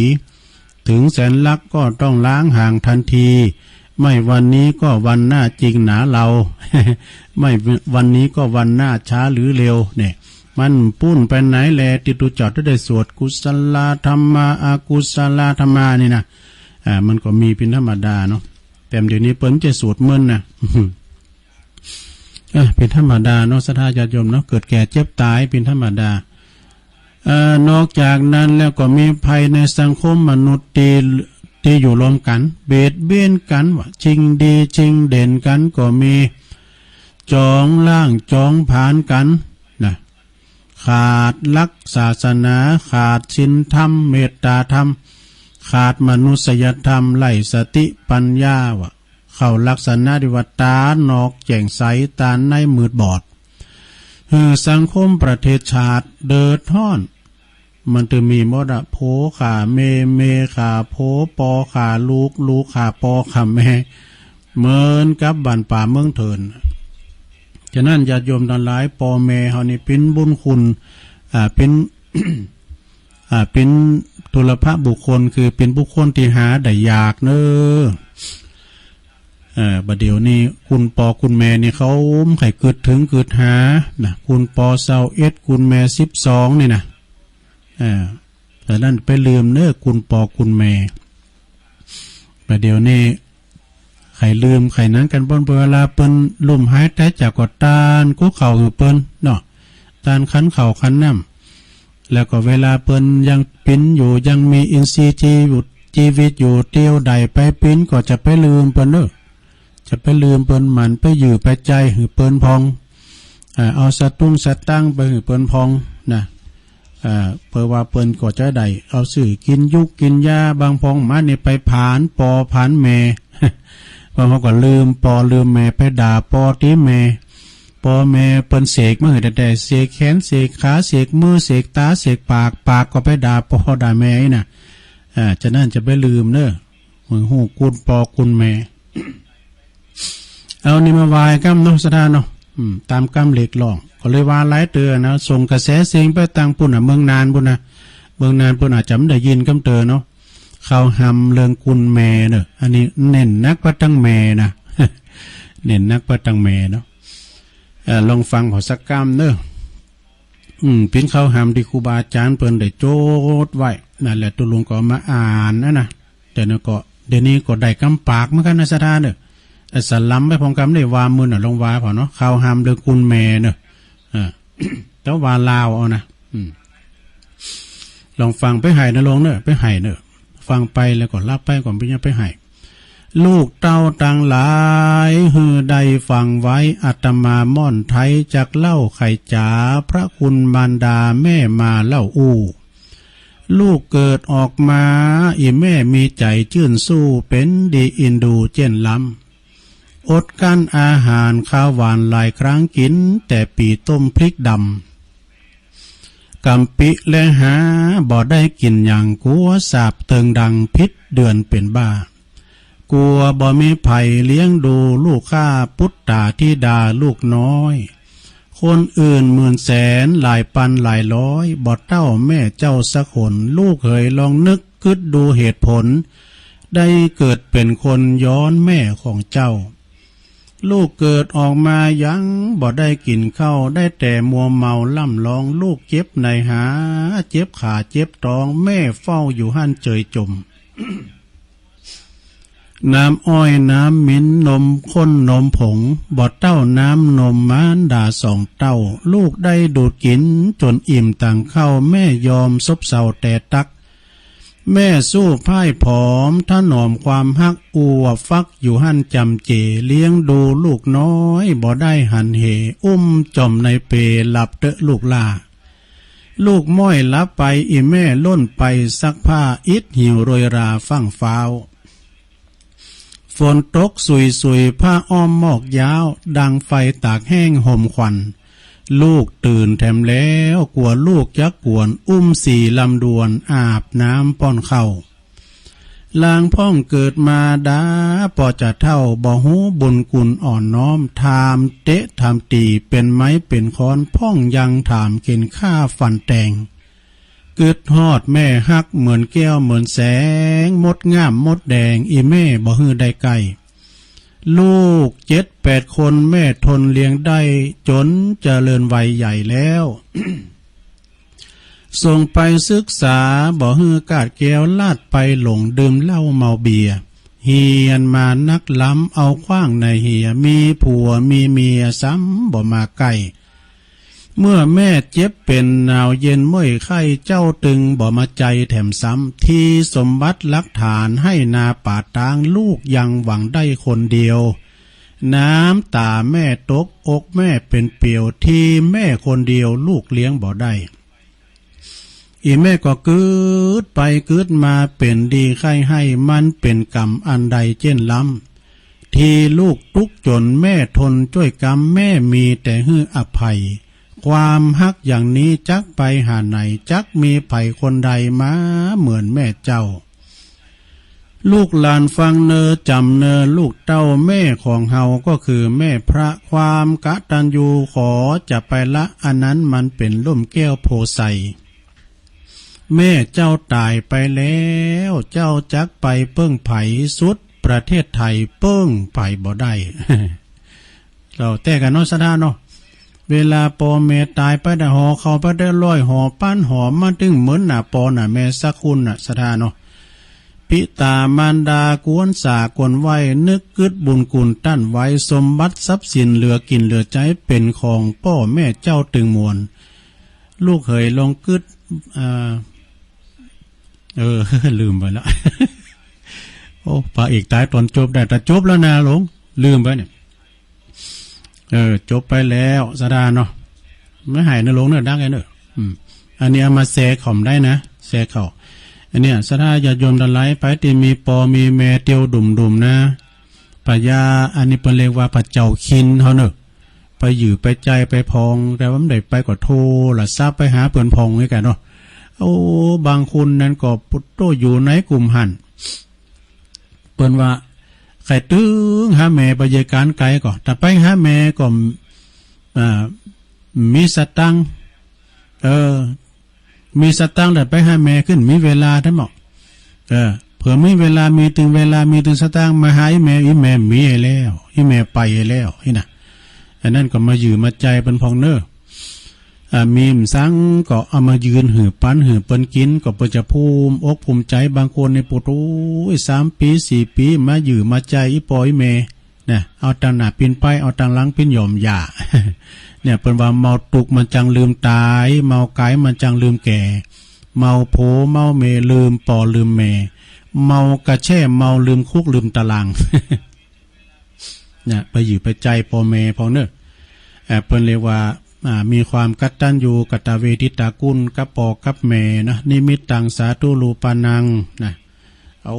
ถึงแสนรักก็ต้องล้างห่างทันที ไม่วันนี้ก็วันหน้าจริงหนาเรา ไม่วันนี้ก็วันหน้าช้าหรือเร็ว เนี่ย มันปู้นไปไหนแล ที่ตุเจ้าได้สวดกุศลธรรมา อกุศลธรรมานี่นะ อ่า มันก็มีเป็นธรรมดาเนาะ แต่เดี๋ยวนี้เปิ้นจะสวดเมินนะ เออ เป็นธรรมดาเนาะ ศรัทธาญาติโยมเนาะ เกิดแก่เจ็บตายเป็นธรรมดา เอ่อ นอกจากนั้นแล้วก็มีภัยในสังคมมนุษย์ที่ ที่อยู่รวมกัน เบียดเบียนกันว่า ชิงดีชิงเด่นกันก็มี จองล้างจองผลาญกันนะ ขาดหลักศาสนา ขาดศีลธรรม เมตตาธรรม ขาดมนุษยธรรม ไร้สติปัญญาว่า เข้าลักษณะที่ว่าตานอกแจ้งใส ตาในมืดบอด หื้อสังคมประเทศชาติเดือดร้อน มันจะมีหมดอะ ผัวฆ่าเมีย เมียฆ่าผัว ปอฆ่าลูก ลูกฆ่าปอฆ่าแม่ เหมือนกับบ้านป่าเมืองเถื่อน ฉะนั้นญาติโยมทั้งหลาย ปอแม่เฮานี่เป็นบุญคุณ อ่า เป็น อ่า เป็นดุลภบุคคล คือเป็นบุคคลที่หาได้ยากเน้อ เอ่อ บัดเดี๋ยวนี้คุณปอคุณแม่นี่เขาบ่ใค่กึ๊ดถึงกึ๊ดหานะ คุณปอซาวเอ็ด คุณแม่สิบสองนี่นะ เอ่อ แต่นั้นไปลืมเน้อ คุณปอคุณแม่ บัดเดี๋ยวนี้ ใค่ลืมใค่นั้นกัน เปิ้น เปิ้นเวลาเปิ้นล้มหายตายจากก็ตานกู้ข้าวหื้อเปิ้นเนาะ ตานขันข้าวขันน้ำ แล้วก็เวลาเปิ้นยังปิ้นอยู่ ยังมีอินทรีย์ชีวิต ชีวิตอยู่ เตียวได้ไปปิ้นก็จะไปลืมเปิ้นเน้อ จะไปลืมเปิ้น หมั่นไปยื้อไปใจ๊หื้อเปิ้นพอง อ่า เอาสตุ้งสตังค์ไปหื้อเปิ้นพองนะ อ่า เพื่อว่าเปิ้นก็จะได้เอาซื้อกินยุกกินยา บางพองมานี่ไปผลาญปอผลาญแม่ บางคนก็ลืมปอลืมแม่ ไปด่าปอติแม่ ปอแม่เปิ้นเสกมาหื้อแต่ เสกแขนเสกขา เสกมือ เสกตา เสกปาก ปากก็ไปด่าปอด่าแม่นี่นะ อ่า ฉะนั้นจะไปลืมเน้อ หื้อฮู้คุณปอคุณแม่ เอานี่มาไหว้กำเนาะ ศรัทธาเนาะ อืม ตามกำเรียกร้อง ก็เลยว่าหลายเตื้อนะ ส่งกระแสเสียงไปตางปุ้นน่ะ เมืองน่านปุ้นน่ะ เมืองน่านปุ้นอาจจะบ่ได้ยินกำเตื้อเนาะ เขาห้ามเรื่องคุณแม่เน้อ อันนี้เน้นหนักไปตางแม่นะ เน้นหนักไปตางแม่เนาะ เอ่อ ลองฟังเขาสักกำเน้อ อืม ปิ้นเขาห้ามที่ครูบาอาจารย์เปิ้นได้จดไว้ นั่นแหละ ตุ๊ลุงก็เอามาอ่านนะนะ แต่นั้นก็ เดี๋ยวนี้ก็ได้กำปากเหมือนกันนะ ศรัทธาเน้อ ไอ้สลัมไปพองกำได้ว่ามื้อน่ะ ลองว่าพอเนาะ เขาห้ามเรื่องคุณแม่เน้อ อ่า แต่ว่าลาวเอานะ อืม ลองฟังไปไห้นะลงเน้อ ไปไห้เน้อ ฟังไปแล้วก็หลับไปก่อน ไปยังไปไห้ ลูกเต้าตังหลาย หื้อได้ฟังไว้ อาตมาม่อนไท้จักเล่าไขจ๋า พระคุณมารดาแม่มาเล่าอู้ ลูกเกิดออกมา อี่แม่มีใจ๋จื้นสู้ เป๋นดีอินดูเจ้นล้ำ อดกั้นอาหารคาวหวานหลายครั้งกิ๋น แต่ปี่ต้มพริกดำ กำปิและหาบ่ได้กิ๋นหยัง กั๋วสาบเติงดังผิดเดือนเป๋นบ้า กั๋วบ่มีใผเลี้ยงดูลูกข้า ปุตตาธิดาลูกน้อย คนอื่นหมื่นแสนหลายปันหลายร้อย บ่เต้าแม่เจ้าสักหน ลูกเหยลองนึกกึ๊ดดูเหตุผล ได้เกิดเป๋นคนย้อนแม่ของเจ้า ลูกเกิดออกมายังบ่ได้กิ๋นข้าว ได้แต่มัวเมาล่ำลอง ลูกเจ็บในหา เจ็บขาเจ็บตอง แม่เฝ้าอยู่หั้นเจยจม น้ำอ้อยน้ำมิ๋นนมข้นนมผง บ่เต้าน้ำนมมารดาสองเต้า ลูกได้ดูดกิ๋นจ๋นอิ่มตังข้าว แม่ยอมซบเซาแต่ตัก แม่สู้พ่ายผอมถนอมความฮัก อวบฟักอยู่หั้นจำเจ เลี้ยงดูลูกน้อยบ่ได้หันเห อุ้มจ่อมในเปลหลับเต๊อะลูกหล้า ลูกม้อยหลับไป อี่แม่ล่นไปซักผ้า อิดหิวโรยราฟั่งฟ้าว ฝนตกสุยสุย ผ้าอ้อมมอกยาว ดังไฟตากแห้งห่มควัน ลูกตื่นแถมแล้ว กั๋วลูกจักกวน อุ้มสีลำดวน อาบน้ำป้อนข้าว ลางพ่องเกิดมาดา ปอจะเฒ่าบ่ฮู้บุญคุณอ่อนน้อม ถามเตะถามตี๋ เป็นไม้เป็นค้อน พ่องยังถามเข็นฆ่าฟันแตง กึดฮอดแม่ฮักเหมือนแก้วเหมือนแสง มดงามมดแดง อีแม่บ่หื้อได้ใกล้ ลูกเจ็ดแปดคนแม่ทนเลี้ยงได้ จนเจริญวัยใหญ่แล้ว ส่งไปศึกษา บ่หื้อกาดแก้ว ลาดไปหลงดื่มเหล้าเมาเบียร์ เฮียนมานักล้ำ เอาขว้างในเหีย มีผัวมีเมีย ซ้ำบ่มาใกล้ เมื่อแม่เจ็บเป็นหนาวเย็นเมื่อยไข้ เจ้าตึงบ่มาใจแถมซ้ำ ทีสมบัติหลักฐานให้นาป่าตาง ลูกยังหวังได้คนเดียว น้ำตาแม่ตก อกแม่เป็นเปลียว ทีแม่คนเดียว ลูกเลี้ยงบ่ได้ อีแม่ก็กึ๊ดไปกึ๊ดมา เป็นดีไข้ให้ มันเป็นกรรมอันใดเจ้นล้ำ ทีลูกตุ๊กข์จนแม่ทนจ้วยกำ แม่มีแต่หื้ออภัย ความฮักอย่างนี้จักไปหาไหน จักมีไผคนใดมาเหมือนแม่เจ้า ลูกหลานฟังเนอ จ๋ำเนอ ลูกเต้า แม่ของเฮาก็คือแม่พระ ความกตัญญูขอจะไปละ อันนั้นมันเป็นร่มแก้วโพธิ์ไทร แม่เจ้าตายไปแล้ว เจ้าจักไปเปิ้งไผ สุดประเทศไทยเปิ้งไผบ่ได้ เฮาแต๊กั๋นเนาะ ศรัทธาเนาะ เวลาปอแม่ต๋ายไปได้ ห่อข้าวไปได้ร้อยห่อ ปันห่อมาตึงเหมินหน้าปอหน้าแม่สักคนน่ะ ศรัทธาเนาะ ปิต๋ามารดากวนสากวนไหว้ นึกกึ๊ดบุญคุณต้านไว้ สมบัติทรัพย์สินเหลือกิ๋นเหลือใจ๊ เป๋นของป้อแม่เจ้าตึงมวล ลูกเหยลองกึ๊ด อ่า เออ ลืมไปละ โอ้ พระเอกต๋ายต๋อนจบได้ แต่จบแล้วนะหลวง ลืมไปเนี่ย เออ จบไปแล้ว ศรัทธาเนาะ ไม่หายนะหลวงเนอะ ดังไงเนอะ อืม อันนี้เอามาแชร์ขำได้นะ แชร์เขา อันเนี้ย ศรัทธาญาติโยมทั้งหลาย ไปตี้มีปอมีแม่เตียวดุ่มๆ นะ พญา อันนี้เปิ้นเรียกว่าพระเจ้าคินเฮาเนอะ ไปหยือไปใจ๊ไปผ่อง แต่ว่าบ่ได้ไปก็โทรศัพท์ไปหาเปิ้นผ่องคือกั๋นเนาะ โอ้ บางคนนั้นก็ปุตโตอยู่ในกลุ่มหั้น เปิ้นว่า ใค่ตึงหาแม่ไปเยียะก๋านไก๋ก่อ ถ้าไปหาแม่ก็ อ่า มีสตางค์ เออ มีสตางค์แต่ไปหาแม่ขึ้น มีเวลาได้หมด เออ เผื่อมีเวลา มีตึงเวลา มีตึงสตางค์ มาหาอีแม่ อีแม่มีให้แล้ว อีแม่ไปให้แล้ว นี่นะ อันนั้นก็มาหยือมาใจ๊เปิ้นผ่องเนอะ อ่า มีหยังสังก็เอามายืนหื้อปันหื้อเปิ้นกิ๋น ก็เปิ้นจะภูมิอกภูมิใจ๋ บางคนนี่ปุตโต โอ้ย สามปี๋ สี่ปี๋ มาหยือมาใจ๊อีปออีแม่ นะ เอาตังหน้าปิ้นไป เอาตังหลังปิ้นหย่อมหญ้า เนี่ย เปิ้นว่าเมาตุ๊กข์มันจังลืมต๋าย เมากายมันจังลืมแก่ เมาผัวเมาเมีย ลืมปอลืมแม่ เมากระแช่ เมาลืมคุกลืมตาราง เนี่ย ไปหยือไปใจ๊ปอแม่ผ่องเนอะ เอ่อ เปิ้นเรียกว่า อ่า มีความกตัญญูกตเวทิตาคุณกับปอกับแม่นะ นิมิตตังสาธุรูปานัง นะ เอา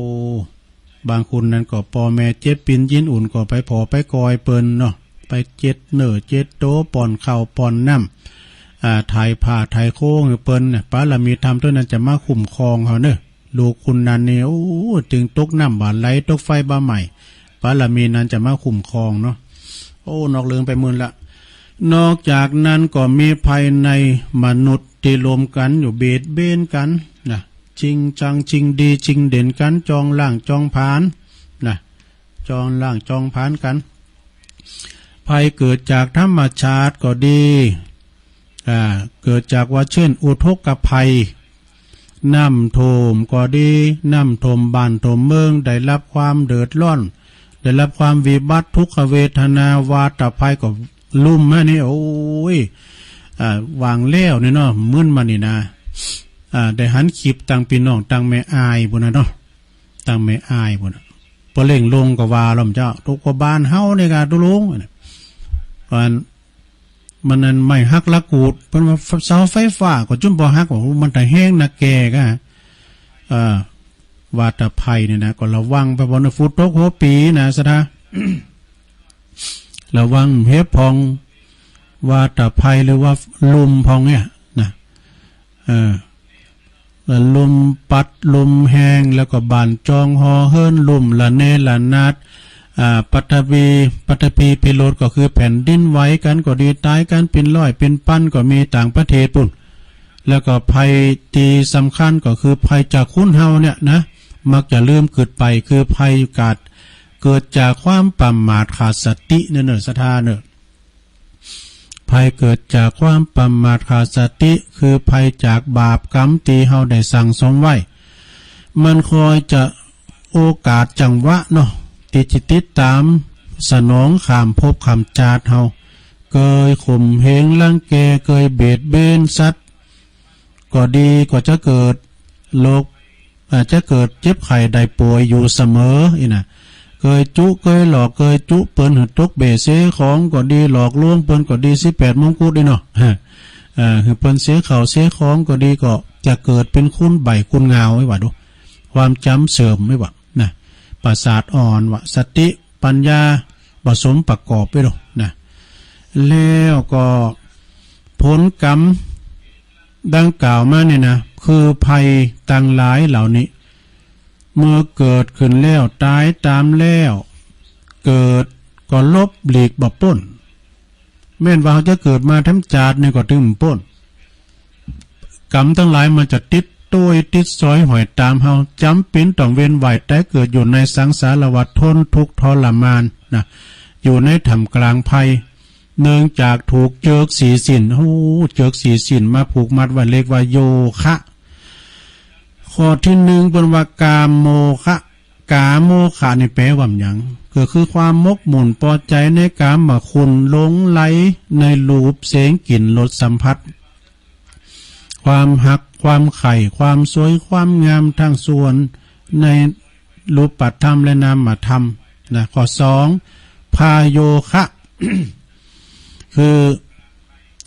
บางคนนั้นก็ปอแม่เจ็บปินยินอุ่นก็ไปผอไปกอยเปิ้นเนาะ ไปเจ็ดเนื้อเจ็ดโต ป้อนข้าวป้อนน้ำ อ่า ไถผ้าไถโค้งหื้อเปิ้นน่ะ บารมีธรรมโตนั้นจะมาคุ้มครองเฮาเนอะ ลูกคนนั้นนี่ โอ้ ตึงตกน้ำบ่าไหล ตกไฟบ่าไหม้ บารมีนั้นจะมาคุ้มครองเนาะ โอ้ นอกเรื่องไปหมื่นละ นอกจากนั้นก็มีภัยในมนุษย์ตี้รวมกั๋นอยู่เบียดเบียนกั๋นนะ ชิงชังชิงดีชิงเด่นกั๋น จองล้างจองผลาญนะ จองล้างจองผลาญกั๋น ภัยเกิดจากธรรมชาติก็ดี อ่า เกิดจากว่าเช่นอุทกภัย น้ำท่วมก็ดี น้ำท่วมบ้านท่วมเมือง ได้รับความเดือดร้อน ได้รับความวิบัติทุกขเวทนา วาตภัยก็ลุ่มฮะนี่ โอ้ย อ่า วางแล้วนี่เนาะ มื้นมานี่นะ อ่า ได้หันคลิปตังพี่น้องตังแม่อ้ายพู้นน่ะเนาะ ตังแม่อ้ายพู้นน่ะ ปอเร่งลงก็ว่าแล้วเจ้า ตกกว่าบ้านเฮานี่กะตุลุง อัน มันนั่นไม้หักหลักกูด เปิ้นว่าเสาไฟฟ้าก็จุ่มบ่หัก โอ้ มันตะแฮงนักแก่กะ เอ่อ วาตภัยนี่นะ ก็ระวังไป บ่อนฝนตกหัวปีนะ ศรัทธา ระวังเห็บผ่อง วาตภัยหรือว่าลมผ่องเนี่ยนะ เออ ลมพัดลมแฮง แล้วก็บ้านจองหอเฮือนล้มระเนระนาด อ่า ปฐพี ปฐพีพิโรธ ก็คือแผ่นดินไหวกันก็ดี ตายกันเป็นร้อยเป็นพันก็มีต่างประเทศปู้น แล้วก็ภัยที่สำคัญก็คือภัยจากคนเฮาเนี่ยนะ มักจะลืมกึ๊ดไป คือภัยกาด เกิดจากความประมาทขาดสติเน่อ เน่อ ศรัทธาเน่อ ภัยเกิดจากความประมาทขาดสติ คือภัยจากบาปกรรมที่เฮาได้สั่งสมไว้ มันคอยจะโอกาสจังหวะเนาะ ที่จะติดตามสนองข้ามภพข้ามจาติเฮา เกยข่มเหงรังแก เกยเบียดเบียนสัตว์ ก็ดี ก็จะเกิดโรค อาจจะเกิดเจ็บไข้ได้ป่วยอยู่เสมอ อี้นะ เกยจุ เกยหลอก เกยจุเปิ้นหื้อตกเบ้เสียของก็ดี หลอกลวงเปิ้นก็ดี สิบแปดมงกุฎ อี้เนาะ เออ หื้อเปิ้นเสียข้าวเสียของก็ดี ก็จะเกิดเป็นคนใบ้คนง่าว ไอ้ว่าดู ความจ๋ำเสื่อม ไอ้ว่านะ ประสาทอ่อน ว่าสติปัญญาบ่สมประกอบ ไอ้ดูนะ แล้วก็ผลกรรม ดังกล่าวมาเนี่ยนะ คือภัยตังหลายเหล่านี้ เมื่อเกิดขึ้นแล้ว ตายตามแล้ว เกิดก็หลบหลีกบ่ป๊น แม้นว่าเฮาจะเกิดมาแถมจาติหนึ่งก็ตึงบ่ป๊น กรรมตังหลายมันจะติดตวยติดสอยห้อยตามเฮา จ๋ำเป๋นต้องเวียนว่ายต๋ายเกิดอยู่ในสังสารวัฏ ทนทุกข์ทรมานนะ อยู่ในท่ามกลางภัย เนื่องจากถูกเจิกสี่สิ่น โอ้ เจิกสี่สิ่นมาผูกมัดไว้ เรียกว่าโยคะ ข้อที่หนึ่งเปิ้นว่ากาโมฆะ กาโมฆะนี่แปลว่าหยัง ก็คือความหมกมุ่นพอใจในกามคุณ หลงใหลในรูปเสียงกลิ่นรสสัมผัส ความฮัก ความใคร่ ความสวย ความงามทั้งส่วนในรูปธรรมและนามธรรมนะ ข้อสอง พาโยคะ คือ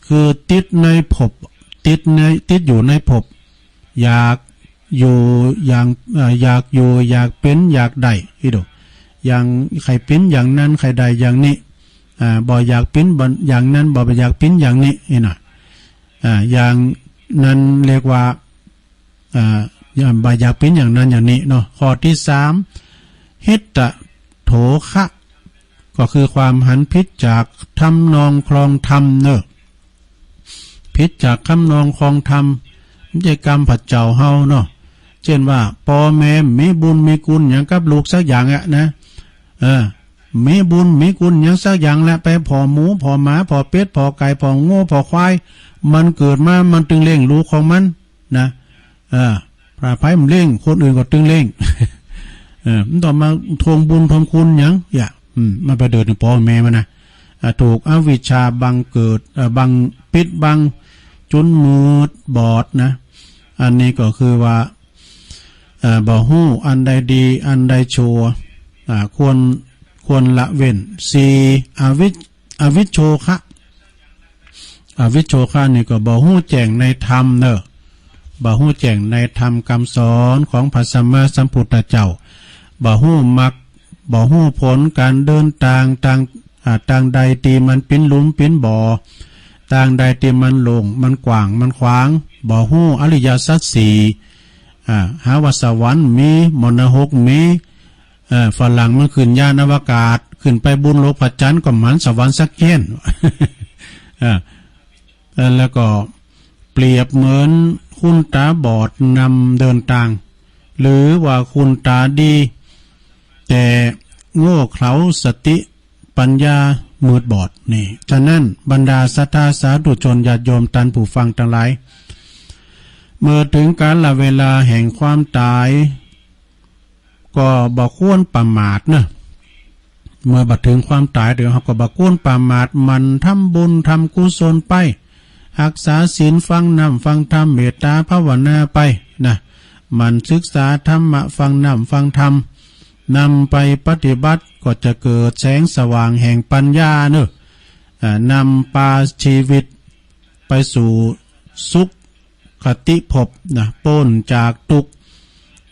คือติดในภพ ติดใน ติดอยู่ในภพ อยากอยู่อย่าง เอ่อ อยากอยู่ อยากเป๋น อยากได้ อี้ดู อย่าง ใค่เป๋นอย่างนั้น ใค่ได้อย่างนี้ อ่า บ่อยากเป๋นบ่ อย่างนั้น บ่อยากเป๋นอย่างนี้ อี้นะ อ่า อย่างนั้นเรียกว่า อ่า อย่าง บ่อยากเป๋นอย่างนั้นอย่างนี้เนาะ ข้อที่สาม หิตโถคะ ก็คือความหันผิดจากทำนองครองธรรมเนอะ ผิดจากทำนองครองธรรม บ่ใจ้กรรมพระเจ้าเฮาเนาะ เช่นว่า ป้อแม่มีบุญมีคุณหยังกับลูกสักอย่างอะนะ เออ มีบุญมีคุณหยังสักอย่างแหละ ไปผ่อหมู ผ่อหมา ผ่อเป็ด ผ่อไก่ ผ่องัว ผ่อควาย มันเกิดมา มันตึงเลี้ยงลูกของมันนะ เออ ถ้าไผบ่เลี้ยง คนอื่นก็ตึงเลี้ยง เออ มันต้องมาทวงบุญทวงคุณหยัง อย่า อืม มันไปเดือดร้อนป้อแม่มันนะ อ่า ถูกอวิชชาบังเกิด เอ่อ บัง ปิดบัง จนมืดบอดนะ อันนี้ก็คือว่า เอ่อ บ่ฮู้อันใดดี อันใดชั่ว อ่า ควร ควรละเว้น สี่ อวิช อวิชโชคะ อวิชโชคะนี่ก็บ่ฮู้แจ้งในธรรมเนอะ บ่ฮู้แจ้งในธรรมคำสอนของพระสัมมาสัมพุทธเจ้า บ่ฮู้มรรค บ่ฮู้ผล การเดินตาง ตาง อ่า ตางใดที่มันเป๋นหลุมเป๋นบ่อ ตางใดที่มันโล่ง มันกว้าง มันขวาง บ่ฮู้อริยสัจสี่ อ่า หาว่าสวรรค์มี บ่อนนรกมี เออ ฝรั่งมันขึ้นยานอวกาศ ขึ้นไปบนโลกพระจันทร์ก็บ่หันสวรรค์สักเจ๊ยน เออ เออ แล้วก็เปรียบเหมือนคนตาบอดนำเดินตาง หรือว่าคนตาดี แต่โง่เขลาสติปัญญามืดบอดนี่ ฉะนั้นบรรดาศรัทธาสาธุชนญาติโยมท่านผู้ฟังทั้งหลาย เมื่อถึงกาลเวลาแห่งความตาย ก็บ่ควรประมาทเนอะ เมื่อบ่ถึงความตายเดี๋ยวเฮาก็บ่ควรประมาท หมั่นทำบุญทำกุศลไป รักษาศีล ฟังธรรม ฟังธรรม เมตตาภาวนาไปนะ หมั่นศึกษาธรรมะ ฟังธรรม ฟังธรรม นำไปปฏิบัติก็จะเกิดแสงสว่างแห่งปัญญาเนอะ อ่า นำพาชีวิตไปสู่สุข คติภพนะ ป๊นจากทุกข์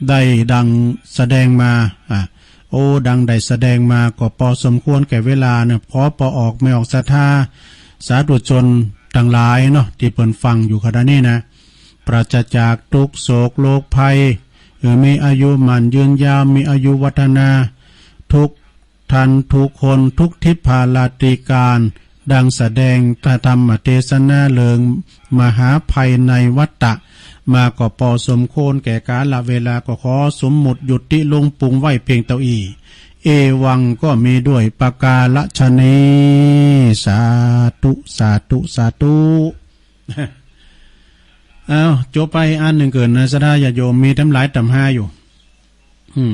ได้ดังแสดงมา อ่ะ โอ้ ดังได้แสดงมาก็พอสมควรแก่เวลานะ ขอปอออกแม่ออกศรัทธา สาธุชนทั้งหลายเนาะ ตี้เปิ้นฟังอยู่ขณะนี้นะ ปราศจากทุกข์โศกโรคภัย เออ มีอายุมั่นยืนยาว มีอายุวัฒนา ทุกท่านทุกคน ทุกทิพย์พาราธิการ ดังแสดงพระธรรมเทศนาเรื่องมหาภัยในวัฏฏะ มาก็พอสมควรแก่กาลเวลา ก็ขอสมมุติยุติลงปรุงไว้เพียงเท่าอี้ เอวังก็มีด้วยประการฉะนี้ สาธุ สาธุ สาธุ เอา จบไปอันหนึ่งเกินนะ ศรัทธาญาติโยม มีตั้งหลายตำราอยู่ อืม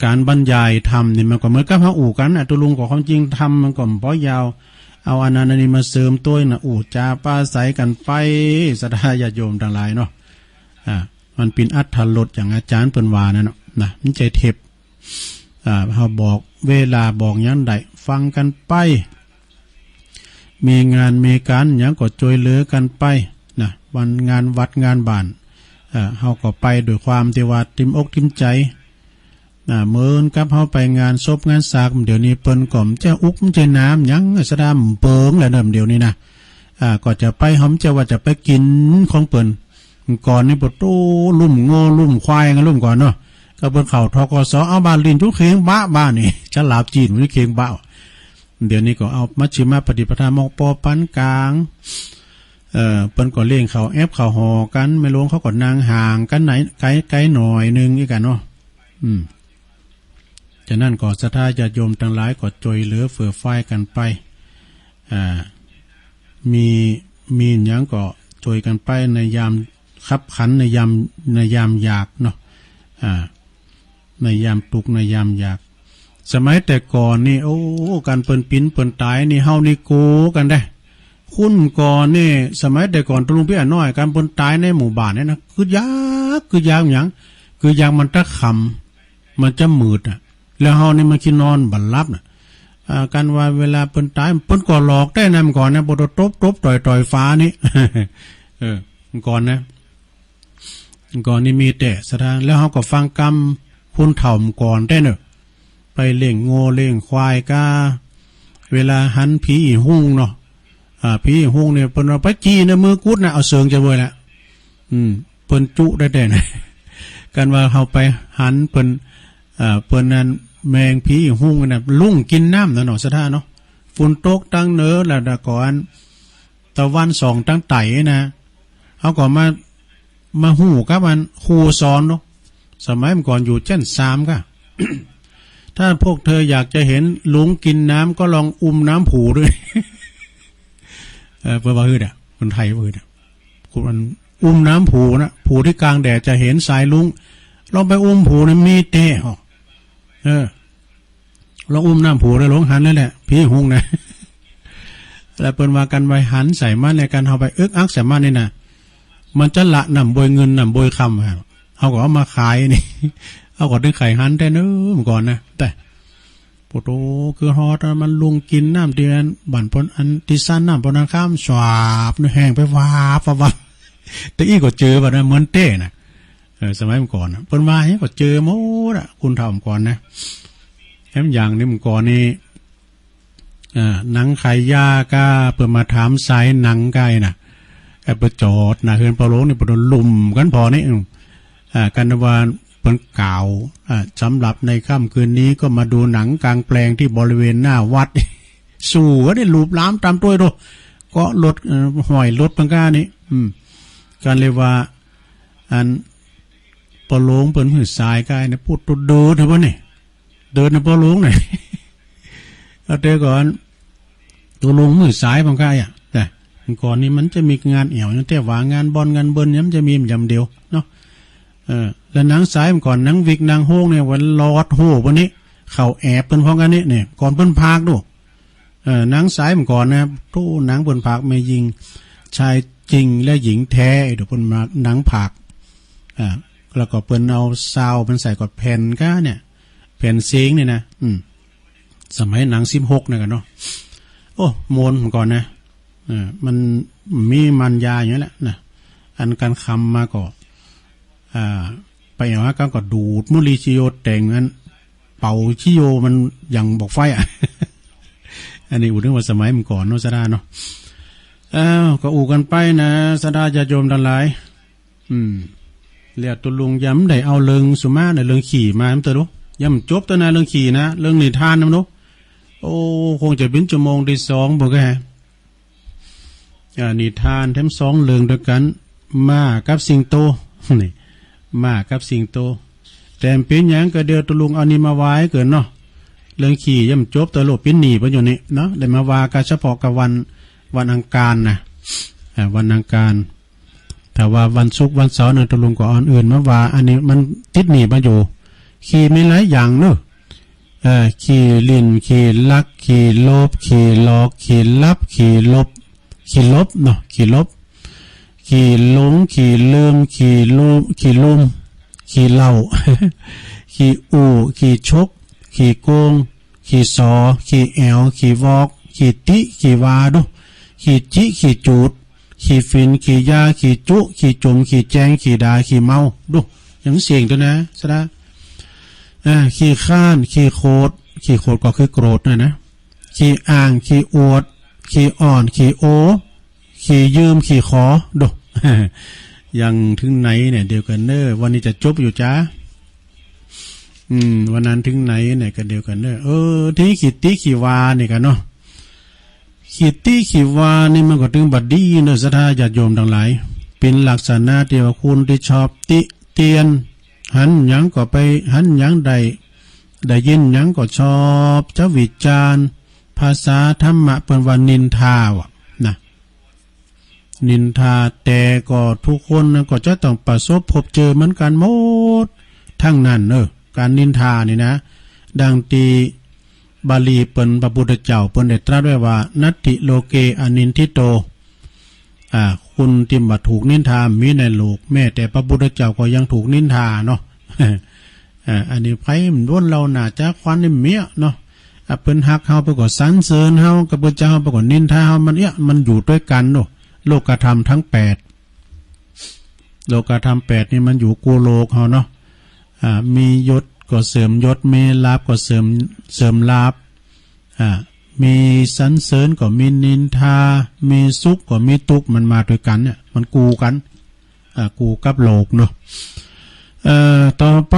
การบรรยายธรรมนี่มันก็เหมือนกับเฮาอู้กันนะ ตกลงก็ความจริงธรรมมันก็บ่ยาว เอาอันนั้นอันนี้มาเสริมตัวยนะ อู้จาปราศรัยกันไป ศรัทธาญาติโยมทั้งหลายเนาะ อ่า มันเป็นอรรถรสอย่างอาจารย์เปิ้นว่านั่นเนาะ นะ มันใช่เทป อ่า เฮาบอกเวลาบอกหยังได้ ฟังกันไป มีงานมีการหยังก็ช่วยเหลือกันไปนะ วันงานวัดงานบ้าน เอ่อ เฮาก็ไปด้วยความที่ว่าเต็มอกเต็มใจนะ เหมือนกับเฮาไปงานศพงานสาก เดี๋ยวนี้เปิ้นก็บ่ใจ้อุกบ่ใจ้น้ำหยัง ศรัทธาเปิงแล้วเนาะ เดี๋ยวนี้นะ อ่า ก็จะไป เฮาบ่ใจ้ว่าจะไปกินของเปิ้น ก่อนนี่ปะโต ลุ่มงัวลุ่มควายกันลุ่มก่อนเนาะ ก็เปิ้นเข้า ธ.ก.ส. เอาบ้านลิ้นจุเข่งบะบ้านนี่ ฉลาบจีนมันเข่งบะ เดี๋ยวนี้ก็เอามัชฌิมปฏิปทา มอกปอปานกลาง เอ่อ เปิ้นก็เลี้ยงข้าวแอบข้าวห่อกัน แม่หลวงเขาก็นั่งห่างกันไหน ไกลๆ หน่อยนึงอีกกันเนาะ อืม ฉะนั้นก็ศรัทธาญาติโยมทั้งหลายก็ช่วยเหลือเฟื่อฟายกันไป อ่า มี มีหยังก็ช่วยกันไปในยามคับขัน ในยาม ในยามอยากเนาะ อ่า ในยามทุกข์ในยามอยาก สมัยแต่ก่อนนี่ โอ้ การเปิ้นปิ้นเปิ้นตายนี่ เฮานี่กลัวกันเด้ คุณก่อนนี่ สมัยแต่ก่อนตะลุงพี่อาน้อย การเปิ้นตายในหมู่บ้านเนี่ยนะ คือยาก คือยากหยัง คือยากมันตะค่ำ มันจะมืดน่ะ แล้วเฮานี่มันขี้นอนบ่หลับน่ะ อ่า กันว่าเวลาเปิ้นตาย เปิ้นก็หลอกแต๊นะ เมื่อก่อนนะ บ่ต้องตบตบต่อยต่อยฟ้านี่ เออ เมื่อก่อนนะ ก่อนนี่มีแต่ศรัทธา แล้วเฮาก็ฟังกำคนเฒ่าก่อนแต๊เนาะ ไปเลี้ยงงัวเลี้ยงควายกา เวลาหันผีอีหุงเนาะ อ่า ผีอีหุงเนี่ยเปิ้นเอาไปจี้ในมือกุดนะ เอาเสิงจะเว้ยละ อืม เปิ้นจุได้แต๊นะ กันว่าเฮาไปหันเปิ้น อ่า เปิ้นนั่นแมงผีอีหุงน่ะ ลุ่งกินน้ำนะเนาะ ศรัทธาเนาะ ฝนตกตังเหนือแล้วแต่ก่อน ตะวันส่องตังใต้นะ เฮาก็มา มาฮู้กับอันครูสอนเนาะ สมัยเมื่อก่อนอยู่ชั้นสามก็ ถ้าพวกเธออยากจะเห็นลุงกินน้ำก็ลองอุ้มน้ำผูด้วย เออ เปิ้นว่าหื้อเด้อ คนไทยว่าหื้อเด้อ คนอุ้มน้ำผูนะ ผูที่กลางแดดจะเห็นสายลุง ลองไปอุ้มผูนะ มีแต๊เหาะ เออ ลองอุ้มน้ำผูนะ ลองหันนั่นแหละ ผีหุงนะ แล้วเปิ้นว่ากันไว้หันใส่มันในการเฮาไปอึกอักใส่มันนี่นะ มันจะละน้ำบวยเงินน้ำบวยคำครับ เฮาก็เอามาขายนี่ เฮาก็ถึงไข่หันแต๊เนาะ เมื่อก่อนนะ แต่ โอ้โห คือฮอดมันลุ่งกินน้ำที่อันบ้านเปิ้นอันที่ซ่านน้ำเปิ้นนั้นข้ามสวาบนี่แห้งไปวาบวาบวาบ แต่อี้ก็เจอบัดนั้นเหมือนแต๊นะ เออ สมัยเมื่อก่อนนะ เปิ้นว่าหยังก็เจอหมดอะ คนเฒ่าเมื่อก่อนนะ แถมอย่างหนึ่งเมื่อก่อนนี่ อ่า หนังขายยาก็เปิ้นมาถามสายหนังไกลนะ ก็ไปจอดหน้าเฮือนพ่อหลวงนี่ เปิ้นลุ่มกันพอนี่ อืม อ่า กันว่าเปิ้นกล่าว อ่า สำหรับในค่ำคืนนี้ก็มาดูหนังกลางแปลงที่บริเวณหน้าวัด สู้กันนี่ ลูบหลามตามตัวโด เกาะรถ เอ่อ ห้อยรถเปิ้นก้านี่ อืม กันเลยว่า อัน พ่อหลวงเปิ้นหื้อสายไกลนะ พูดตัวเดินเถอะวะนี่ เดินนะพ่อหลวงเนี่ย เอาแต่ก่อน ตัวหลวงมือสายบางครั้งอ่ะ แต่ก่อนนี่มันจะมีงานแอ่วอย่างแต่ว่างานบอนงานเบินเนี่ยมันจะมียามเดียวเนาะ เออ แล้วหนังสายเมื่อก่อน หนังวิกหนังโฮงเนี่ย วันลอดโหวันนี้ เขาแอบเปิ้นพร้อมกันนี่ เนี่ย ก่อนเปิ้นพากดู เออ หนังสายเมื่อก่อนนะ โธ่ หนังเปิ้นพากแม่หญิง ชายจริงและหญิงแท้ เดี๋ยวเปิ้นมาหนังพาก อ่า แล้วก็เปิ้นเอาซาวด์มันใส่กับแผ่นก้าเนี่ย แผ่นเสียงเนี่ยนะ อืม สมัยหนังสิบหกเนี่ยกันเนาะ โอ้ ม่วนเหมือนก่อนนะ เออ มันมีมันยาอย่างนี้แหละนะ อันการคำมาก็ อ่า ไปเอาหากันก็ดูดมุลีชิโยแต่งอัน เป่าชิโยมันอย่างบอกไฟอ่ะ อันนี้อู้ถึงว่าสมัยเมื่อก่อนเนาะ ศรัทธาเนาะ เอ้า ก็อู้กันไปนะ ศรัทธาญาติโยมทั้งหลาย อืม แล้วตกลงยังบ่ได้เอาเรื่องสุมานะ เรื่องขี้มา มันเตอรู้ ยังบ่จบตัวนะ เรื่องขี้นะ เรื่องนิทานนะ มันรู้ โอ้ คงจะเป็นชั่วโมงที่สอง บ่แก อ่า นิทานแถมสองเรื่องด้วยกัน หมากับสิงโต นี่ หมากับสิงโต แต่บ่เป๋นหยัง ก็เดี๋ยวตกลงเอานี่มาว่าเกินเนาะ เรื่องขี้ยังบ่จบ ตกลงเป๋นหนี้ไปอยู่นี่เนาะ ได้มาว่ากันเฉพาะกับวัน วันอังคารนะ อ่า วันอังคาร ถ้าว่าวันศุกร์วันเสาร์นะ ตกลงก็เอาอันอื่นมาว่า อันนี้มันติดหนี้มาอยู่ ขี้มีหลายอย่างเนาะ เอ่อ ขี้เล่น ขี้ลัก ขี้โลภ ขี้หลอก ขี้ลับ ขี้หลบ ขี้หลบเนาะ ขี้หลบ ขี้หลง ขี้ลืม ขี้ลู ขี้ลุ่ม ขี้เหล้า ขี้อู้ ขี้ฉก ขี้โกง ขี้สอ ขี้แอ๋ว ขี้วอก ขี้ติ ขี้วาดู ขี้จิ ขี้จูด ขี้ฝิ่น ขี้ยา ขี้จุ ขี้จุ่ม ขี้แจง ขี้ด่า ขี้เมา ดู ยังเสี่ยงตัวนะ ศรัทธา อ่า ขี้คร้าน ขี้โขด ขี้โขดก็คือโกรธนะนะ ขี้อ้าง ขี้อวด ขี้อ้อน ขี้โอ ขี้ยืม ขี้ขอ ดู ยังถึงไหนเนี่ย เดี๋ยวกันเนอะ วันนี้จะจบอยู่จ้า อืม วันนั้นถึงไหนเนี่ย ก็เดี๋ยวกันเนอะ เออ ทีนี้ขี้ติขี้วานี่กันเนาะ ขี้ติขี้วานี่มันก็ถึงบ่ดีเนอะ ศรัทธาญาติโยมทั้งหลาย เป็นลักษณะที่ว่าคนที่ชอบติเตียน หันหยังก็ไป หันหยังได้ ได้ยินหยังก็ชอบจะวิจารณ์ ภาษาธรรมะเปิ้นว่านินทาว่ะนะ นินทา แต่ก็ทุกคนนะก็จะต้องประสบพบเจอเหมือนกันหมดทั้งนั้นเนอะ การนินทานี่นะ ดังที่บาลีเปิ้น พระพุทธเจ้าเปิ้นได้ตรัสไว้ว่า นัตถิโลเกอนินทิโต อ่า คนที่บ่ถูกนินทามีในโลก แม้แต่พระพุทธเจ้าก็ยังถูกนินทาเนาะ อ่า อันนี้ไผมันล้นเราน่าจะควันนี่เมียเนาะ อ่า เปิ้นฮักเฮาเปิ้นก็สรรเสริญเฮา กับเปิ้นจะเฮาเปิ้นก็นินทาเฮา มันเอี้ย มันอยู่ด้วยกันเนาะ โลกธรรมทั้งแปด โลกธรรมแปดนี่มันอยู่กู้โลกเฮาเนาะ อ่า มียศก็เสริมยศ มีลาภก็เสริม เสริมลาภ อ่า มีสรรเสริญก็มีนินทา มีสุขก็มีทุกข์ มันมาด้วยกันเนี่ย มันกู้กัน อ่า กู้กับโลกเนาะ เอ่อ ต่อไป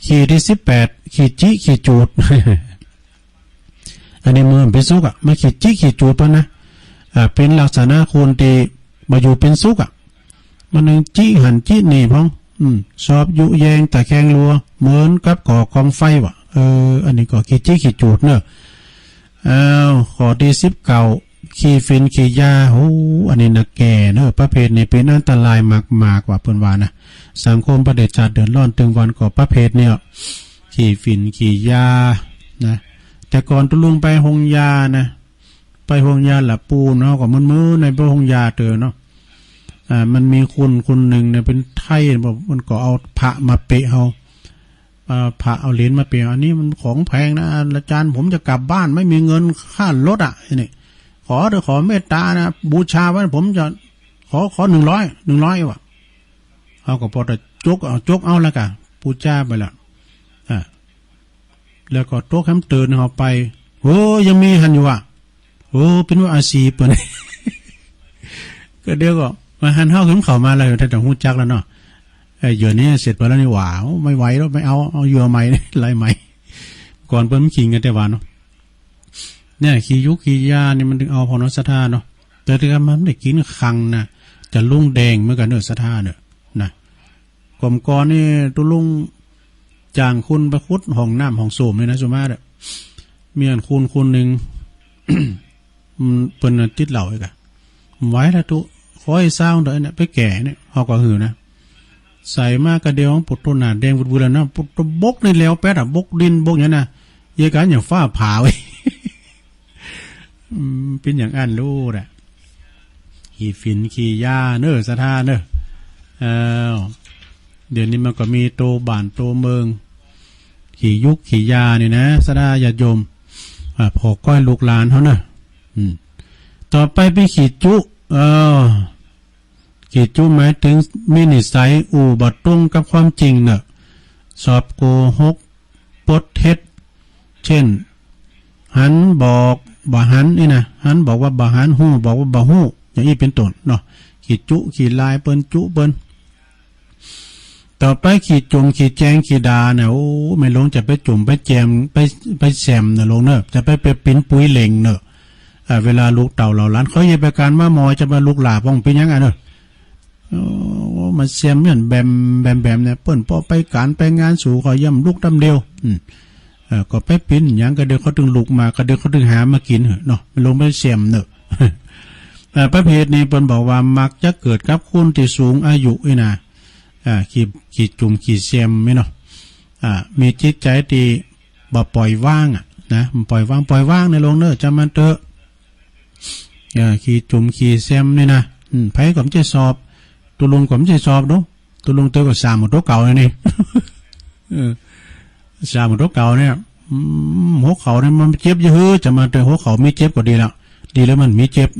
ขี้ที่สิบแปด ขี้จิขี้จูด อันนี้มันเป็นสุขอะ มันขี้จิขี้จูดเปิ้นนะ อ่า เป็นลักษณะคนที่บ่อยู่เป็นสุขอะ มันยังจิหั้นจินี่พอง อืม ชอบยุแยงตะแคงรัว เหมือนกับก่อกองไฟว่ะ เออ อันนี้ก็ขี้จิขี้จูดเนอะ อ้าว ข้อที่สิบเก้า ขี้ฝิ่นขี้ยา โอ้ อันนี้นะแก่เนอะ ประเภทนี้เป็นอันตรายมากๆ ว่าเปิ้นว่านะ สังคมประเทศชาติเดือดร้อนตึงวันก็ประเภทเนี่ย ขี้ฝิ่นขี้ยา นะ แต่ก่อนตกลงไปโฮงยานะ ไปโฮงยาละปูเนาะ ก็มึนๆ ในไปโฮงยาเตอเนาะ อ่า มันมีคนคนหนึ่งเนี่ยเป็นไทย บอกมันก็เอาพระมาเปะเฮา อ่า พระเอาเหรียญมาเปะ อันนี้มันของแพงนะ อาจารย์ ผมจะกลับบ้านไม่มีเงินค่ารถอ่ะ นี่ ขอเถอะ ขอเมตตานะ บูชาไว้ ผมจะ ขอ ขอหนึ่งร้อย หนึ่งร้อยว่ะ เฮาก็พอแต่จกเอา จกเอาแล้วกะ ปูจาไปละ อ่า แล้วก็ตกแฮมเตินเฮาไป โอ้ ยังมีหั้นอยู่ว่ะ โอ้ เป็นว่าอาชีพเปิ้น ก็เดี๋ยวก็มาหันเฮาขึ้นเขามาแล้ว ถ้าจะฮู้จักแล้วเนาะ เอ้ย เดี๋ยวนี้เสร็จไปแล้วนี่หว่า โอ้ ไม่ไหวแล้ว ไม่เอา เอาเหยื่อใหม่ รายใหม่ ก่อนเปิ้นมันขิงกันแต่ว่าเนาะ เนี่ย ขี้ยุกขี้ยานี่มันถึงเอาพอเนาะ ศรัทธาเนาะ แต่ที่มันได้กินคังนะ จะลุงแดงเหมือนกันเนอะ ศรัทธาเนอะ นะ ก่อมก่อนนี่ ตุ๊ลุงจ้างคนไปขุดห้องน้ำห้องส้วมนี่นะ สุมาเด้อ มีอันคนคนหนึ่ง อืม เปิ้นน่ะติดเหล้าอีกอะ ไหวแล้วตุ๊ ขอให้ซาวเด้อเนี่ย ไปแก้เนี่ย เฮาก็หื้อนะ ใส่มากระเดียว ปุดโตหน้าแดงวืดๆ แล้วนะ ปุดโตบกนี่แล้วแป๊ดอะ บกดินบกหยังนะ เยอะกันอย่างฟ้าผ่าเว้ย อืม เป็นอย่างอั้นรู้แหละ ขี้ฝิ่นขี้ยาเนอะ ศรัทธาเนอะ อ้าว เดี๋ยวนี้มันก็มีโตบ้านโตเมือง ขี้ยุกขี้ยานี่นะ ศรัทธาญาติโยม อ่า พ่อก้อยลูกหลานเฮาเนอะ อืม ต่อไปเป็นขี้จุ เออ ขี้จุหมายถึงมีนิสัยอู้บ่ตรงกับความจริงเนอะ ชอบโกหก ปดเท็จ เช่น หันบอก บ่หันนี่นะ หันบอกว่าบ่หัน ฮู้บอกว่าบ่ฮู้ อย่างนี้เป็นต้นเนาะ ขี้จุขี้ลายเปิ้นจุเปิ้น ต่อไปขี้จุ่มขี้แจงขี้ด่าเนี่ย โอ้ แม่หลวงจะไปจุ่มไปแจมไป ไปแซมนะหลวงเนอะ จะไป ไปปิ้นปุ๋ยเหล่งเนอะ อ่า เวลาลูกเต้าเหล่าหลานเขาเฮ็ดไปการมาหมอจะมาลูกหลาพ่องเป็นหยังอ่ะเนอะ โอ้ มาแซมเนี่ยแบมแบมแบมเนี่ย เปิ้นพอไปการไปงานสู่เขาย่ำลูกตำเดียว อืม เออ ก็ไปปิ้นหยังก็เดียวเขาถึงลุกมา ก็เดียวเขาถึงหามากินเหอะเนาะ มันลงไปแซมเนอะ เอ่อ ประเภทนี้เปิ้นบอกว่ามักจะเกิดกับคนที่สูงอายุนี่นะ อ่า ขี้ ขี้จุ่มขี้แซมนี่เนาะ อ่า มีจิตใจที่บ่ปล่อยวางอะนะ บ่ปล่อยวาง ปล่อยวางในหลวงเนอะ จะมันเถอะ เออ ขี้จุ่มขี้แซมนี่นะ อืม ไผก็บ่ใจ้สอบ ตุลุงก็บ่ใจ้สอบเนาะ ตุลุงเตอก็สามหมดตัวเก่าเลยนี่ เออ สามหมดตัวเก่าเนี่ย อืม หัวเข่าเนี่ยมันเจ็บเยอะ จะมาเตอหัวเข่ามีเจ็บก็ดีแล้ว ดีแล้วมันมีเจ็บ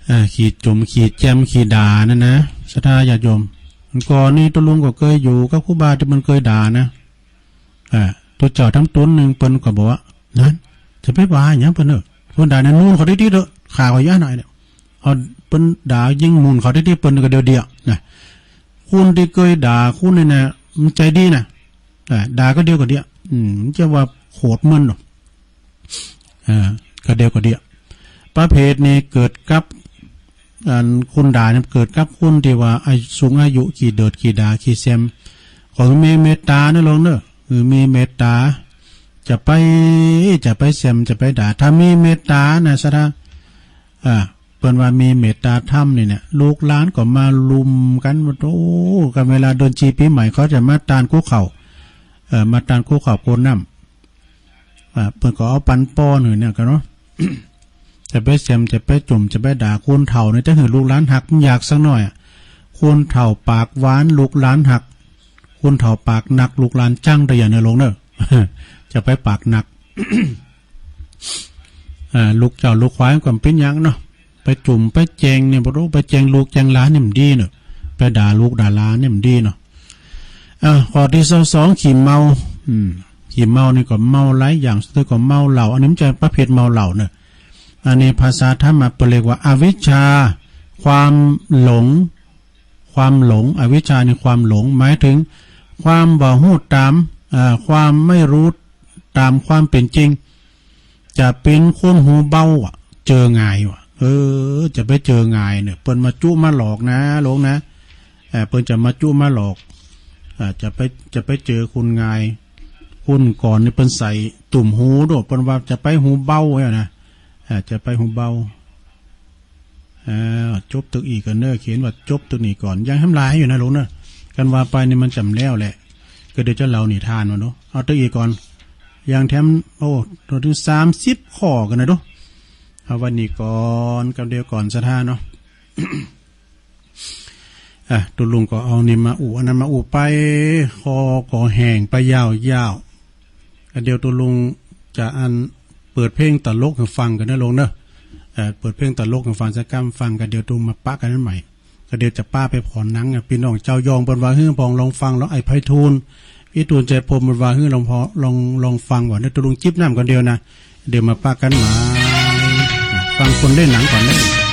เออ ขี้จุ่มขี้แจมขี้ด่านั่นนะ ศรัทธาญาติโยม ก่อนนี่ตุลุงก็เคยอยู่กับครูบาที่มันเคยด่านะ อ่า ตุ๊เจ้าทั้งตนหนึ่งเปิ้นก็บอกว่า นั่น จะไปว่าหยังเปิ้นเนอะ เปิ้นด่าเนี่ย มูนเขาได้ดีเด้อ ข้าก็ย้านหน่อยเนี่ย เอา เปิ้นด่ายิ่งมูนเขาได้ดี เปิ้นก็เดียวเดียวนะ คนที่เคยด่าคนนี่นะ มันใจดีนะ อ่า ด่าก็เดียวก็เดียว อืม มันจะว่าโหดเหมือนเนาะ อ่า ก็เดียวก็เดียว ประเภทนี้เกิดกับ อันคนด่าเนี่ยเกิดกับคนที่ว่าอายุ สูงอายุขี้เดิดขี้ด่าขี้แซม ขอให้มีเมตตานะหลวงเนอะ คือมีเมตตา จะไป จะไปแซม จะไปด่า ถ้ามีเมตตานะศรัทธา อ่า เปิ้นว่ามีเมตตาธรรมนี่เนี่ย ลูกหลานก็มาลุมกันหมด โอ้ กันเวลาเดือนชีปีใหม่เขาจะมาตานกู้ข้าว เอ่อ มาตานกู้ข้าวกู้น้ำ อ่า เปิ้นก็เอาปันป้อนหื้อเนี่ยกันเนาะ จะไปแซม จะไปจุ่ม จะไปด่าคนเฒ่าเนี่ย จะหื้อลูกหลานฮักมันยากสักหน่อยอะ คนเฒ่าปากหวานลูกหลานฮัก คนเฒ่าปากหนักลูกหลานจัง แต่อย่าเนอะหลวงเนอะ จะไปปากหนัก อ่า ลูกเจ้าลูกควายก็บ่เป็นหยังเนาะ ไปจุ่มไปแจงเนี่ยบ่รู้ ไปแจงลูกแจงหลานเนี่ยมันดีเนาะ ไปด่าลูกด่าหลานเนี่ยมันดีเนาะ อ่า ข้อที่ซาวสอง ขี้เมา อืม ขี้เมานี่ก็เมาหลายอย่าง สุดท้ายก็เมาเหล้า อันนี้มันจะประเภทเมาเหล้าเนาะ อันนี้ภาษาธรรมะเปิ้นเรียกว่าอวิชชา ความหลง ความหลง อวิชชานี่ความหลง หมายถึงความบ่ฮู้ตาม เอ่อ ความไม่รู้ตามความเป็นจริง จะเป็นคนหูเบาอะ เจอง่ายว่ะ เออ จะไปเจอง่ายเนี่ย เปิ้นมาจุมาหลอกนะหลวงนะ เอ่อ เปิ้นจะมาจุมาหลอก อ่า จะไป จะไปเจอคนง่าย คนก่อนนี่เปิ้นใส่ตุ่มหูโดด เปิ้นว่าจะไปหูเบาเนี่ยนะ อ่า จะไปหูเบา อ่า จบตึกอีกก่อนเนอะ เขียนว่าจบตึกนี้ก่อน ยังแฮมหลายอยู่นะหลวงเนอะ กันว่าไปนี่มันจำแล้วแหละ ก็เดี๋ยวจะเล่านิทานมาเนาะ เอาตึกอีกก่อน ยังแถม โอ้ ตัวถึงสามสิบข้อกันนะเนาะ เอาวันนี้ก่อน กำเดียวก่อนศรัทธาเนาะ อ่ะ ตุลุงก็เอานี่มาอู้ อันนั้นมาอู้ไป คอก็แห้งไปยาวๆ อ่ะ เดี๋ยวตุลุงจะอันเปิดเพลงตลกให้ฟังกันนะหลวงเนอะ เอ่อ เปิดเพลงตลกให้ฟังสักกำ ฟังกัน เดี๋ยวตุลุงมาปะกันนั้นใหม่ ก็เดี๋ยวจะปะไปผ่อนหนัง อ่ะ พี่น้องเจ้ายองเปิ้นว่า "หื้อ พ่องลองฟัง ลอง ไอ้ไพฑูรย์ วิทูล ชัยพรหม เปิ้นว่า หื้อ ลองพอ ลอง ลองฟัง" ว่า เดี๋ยวตุลุงจิบน้ำก่อนเดียวนะ เดี๋ยวมาปะกันใหม่ ฟังคนเล่นหนังก่อนเด้อ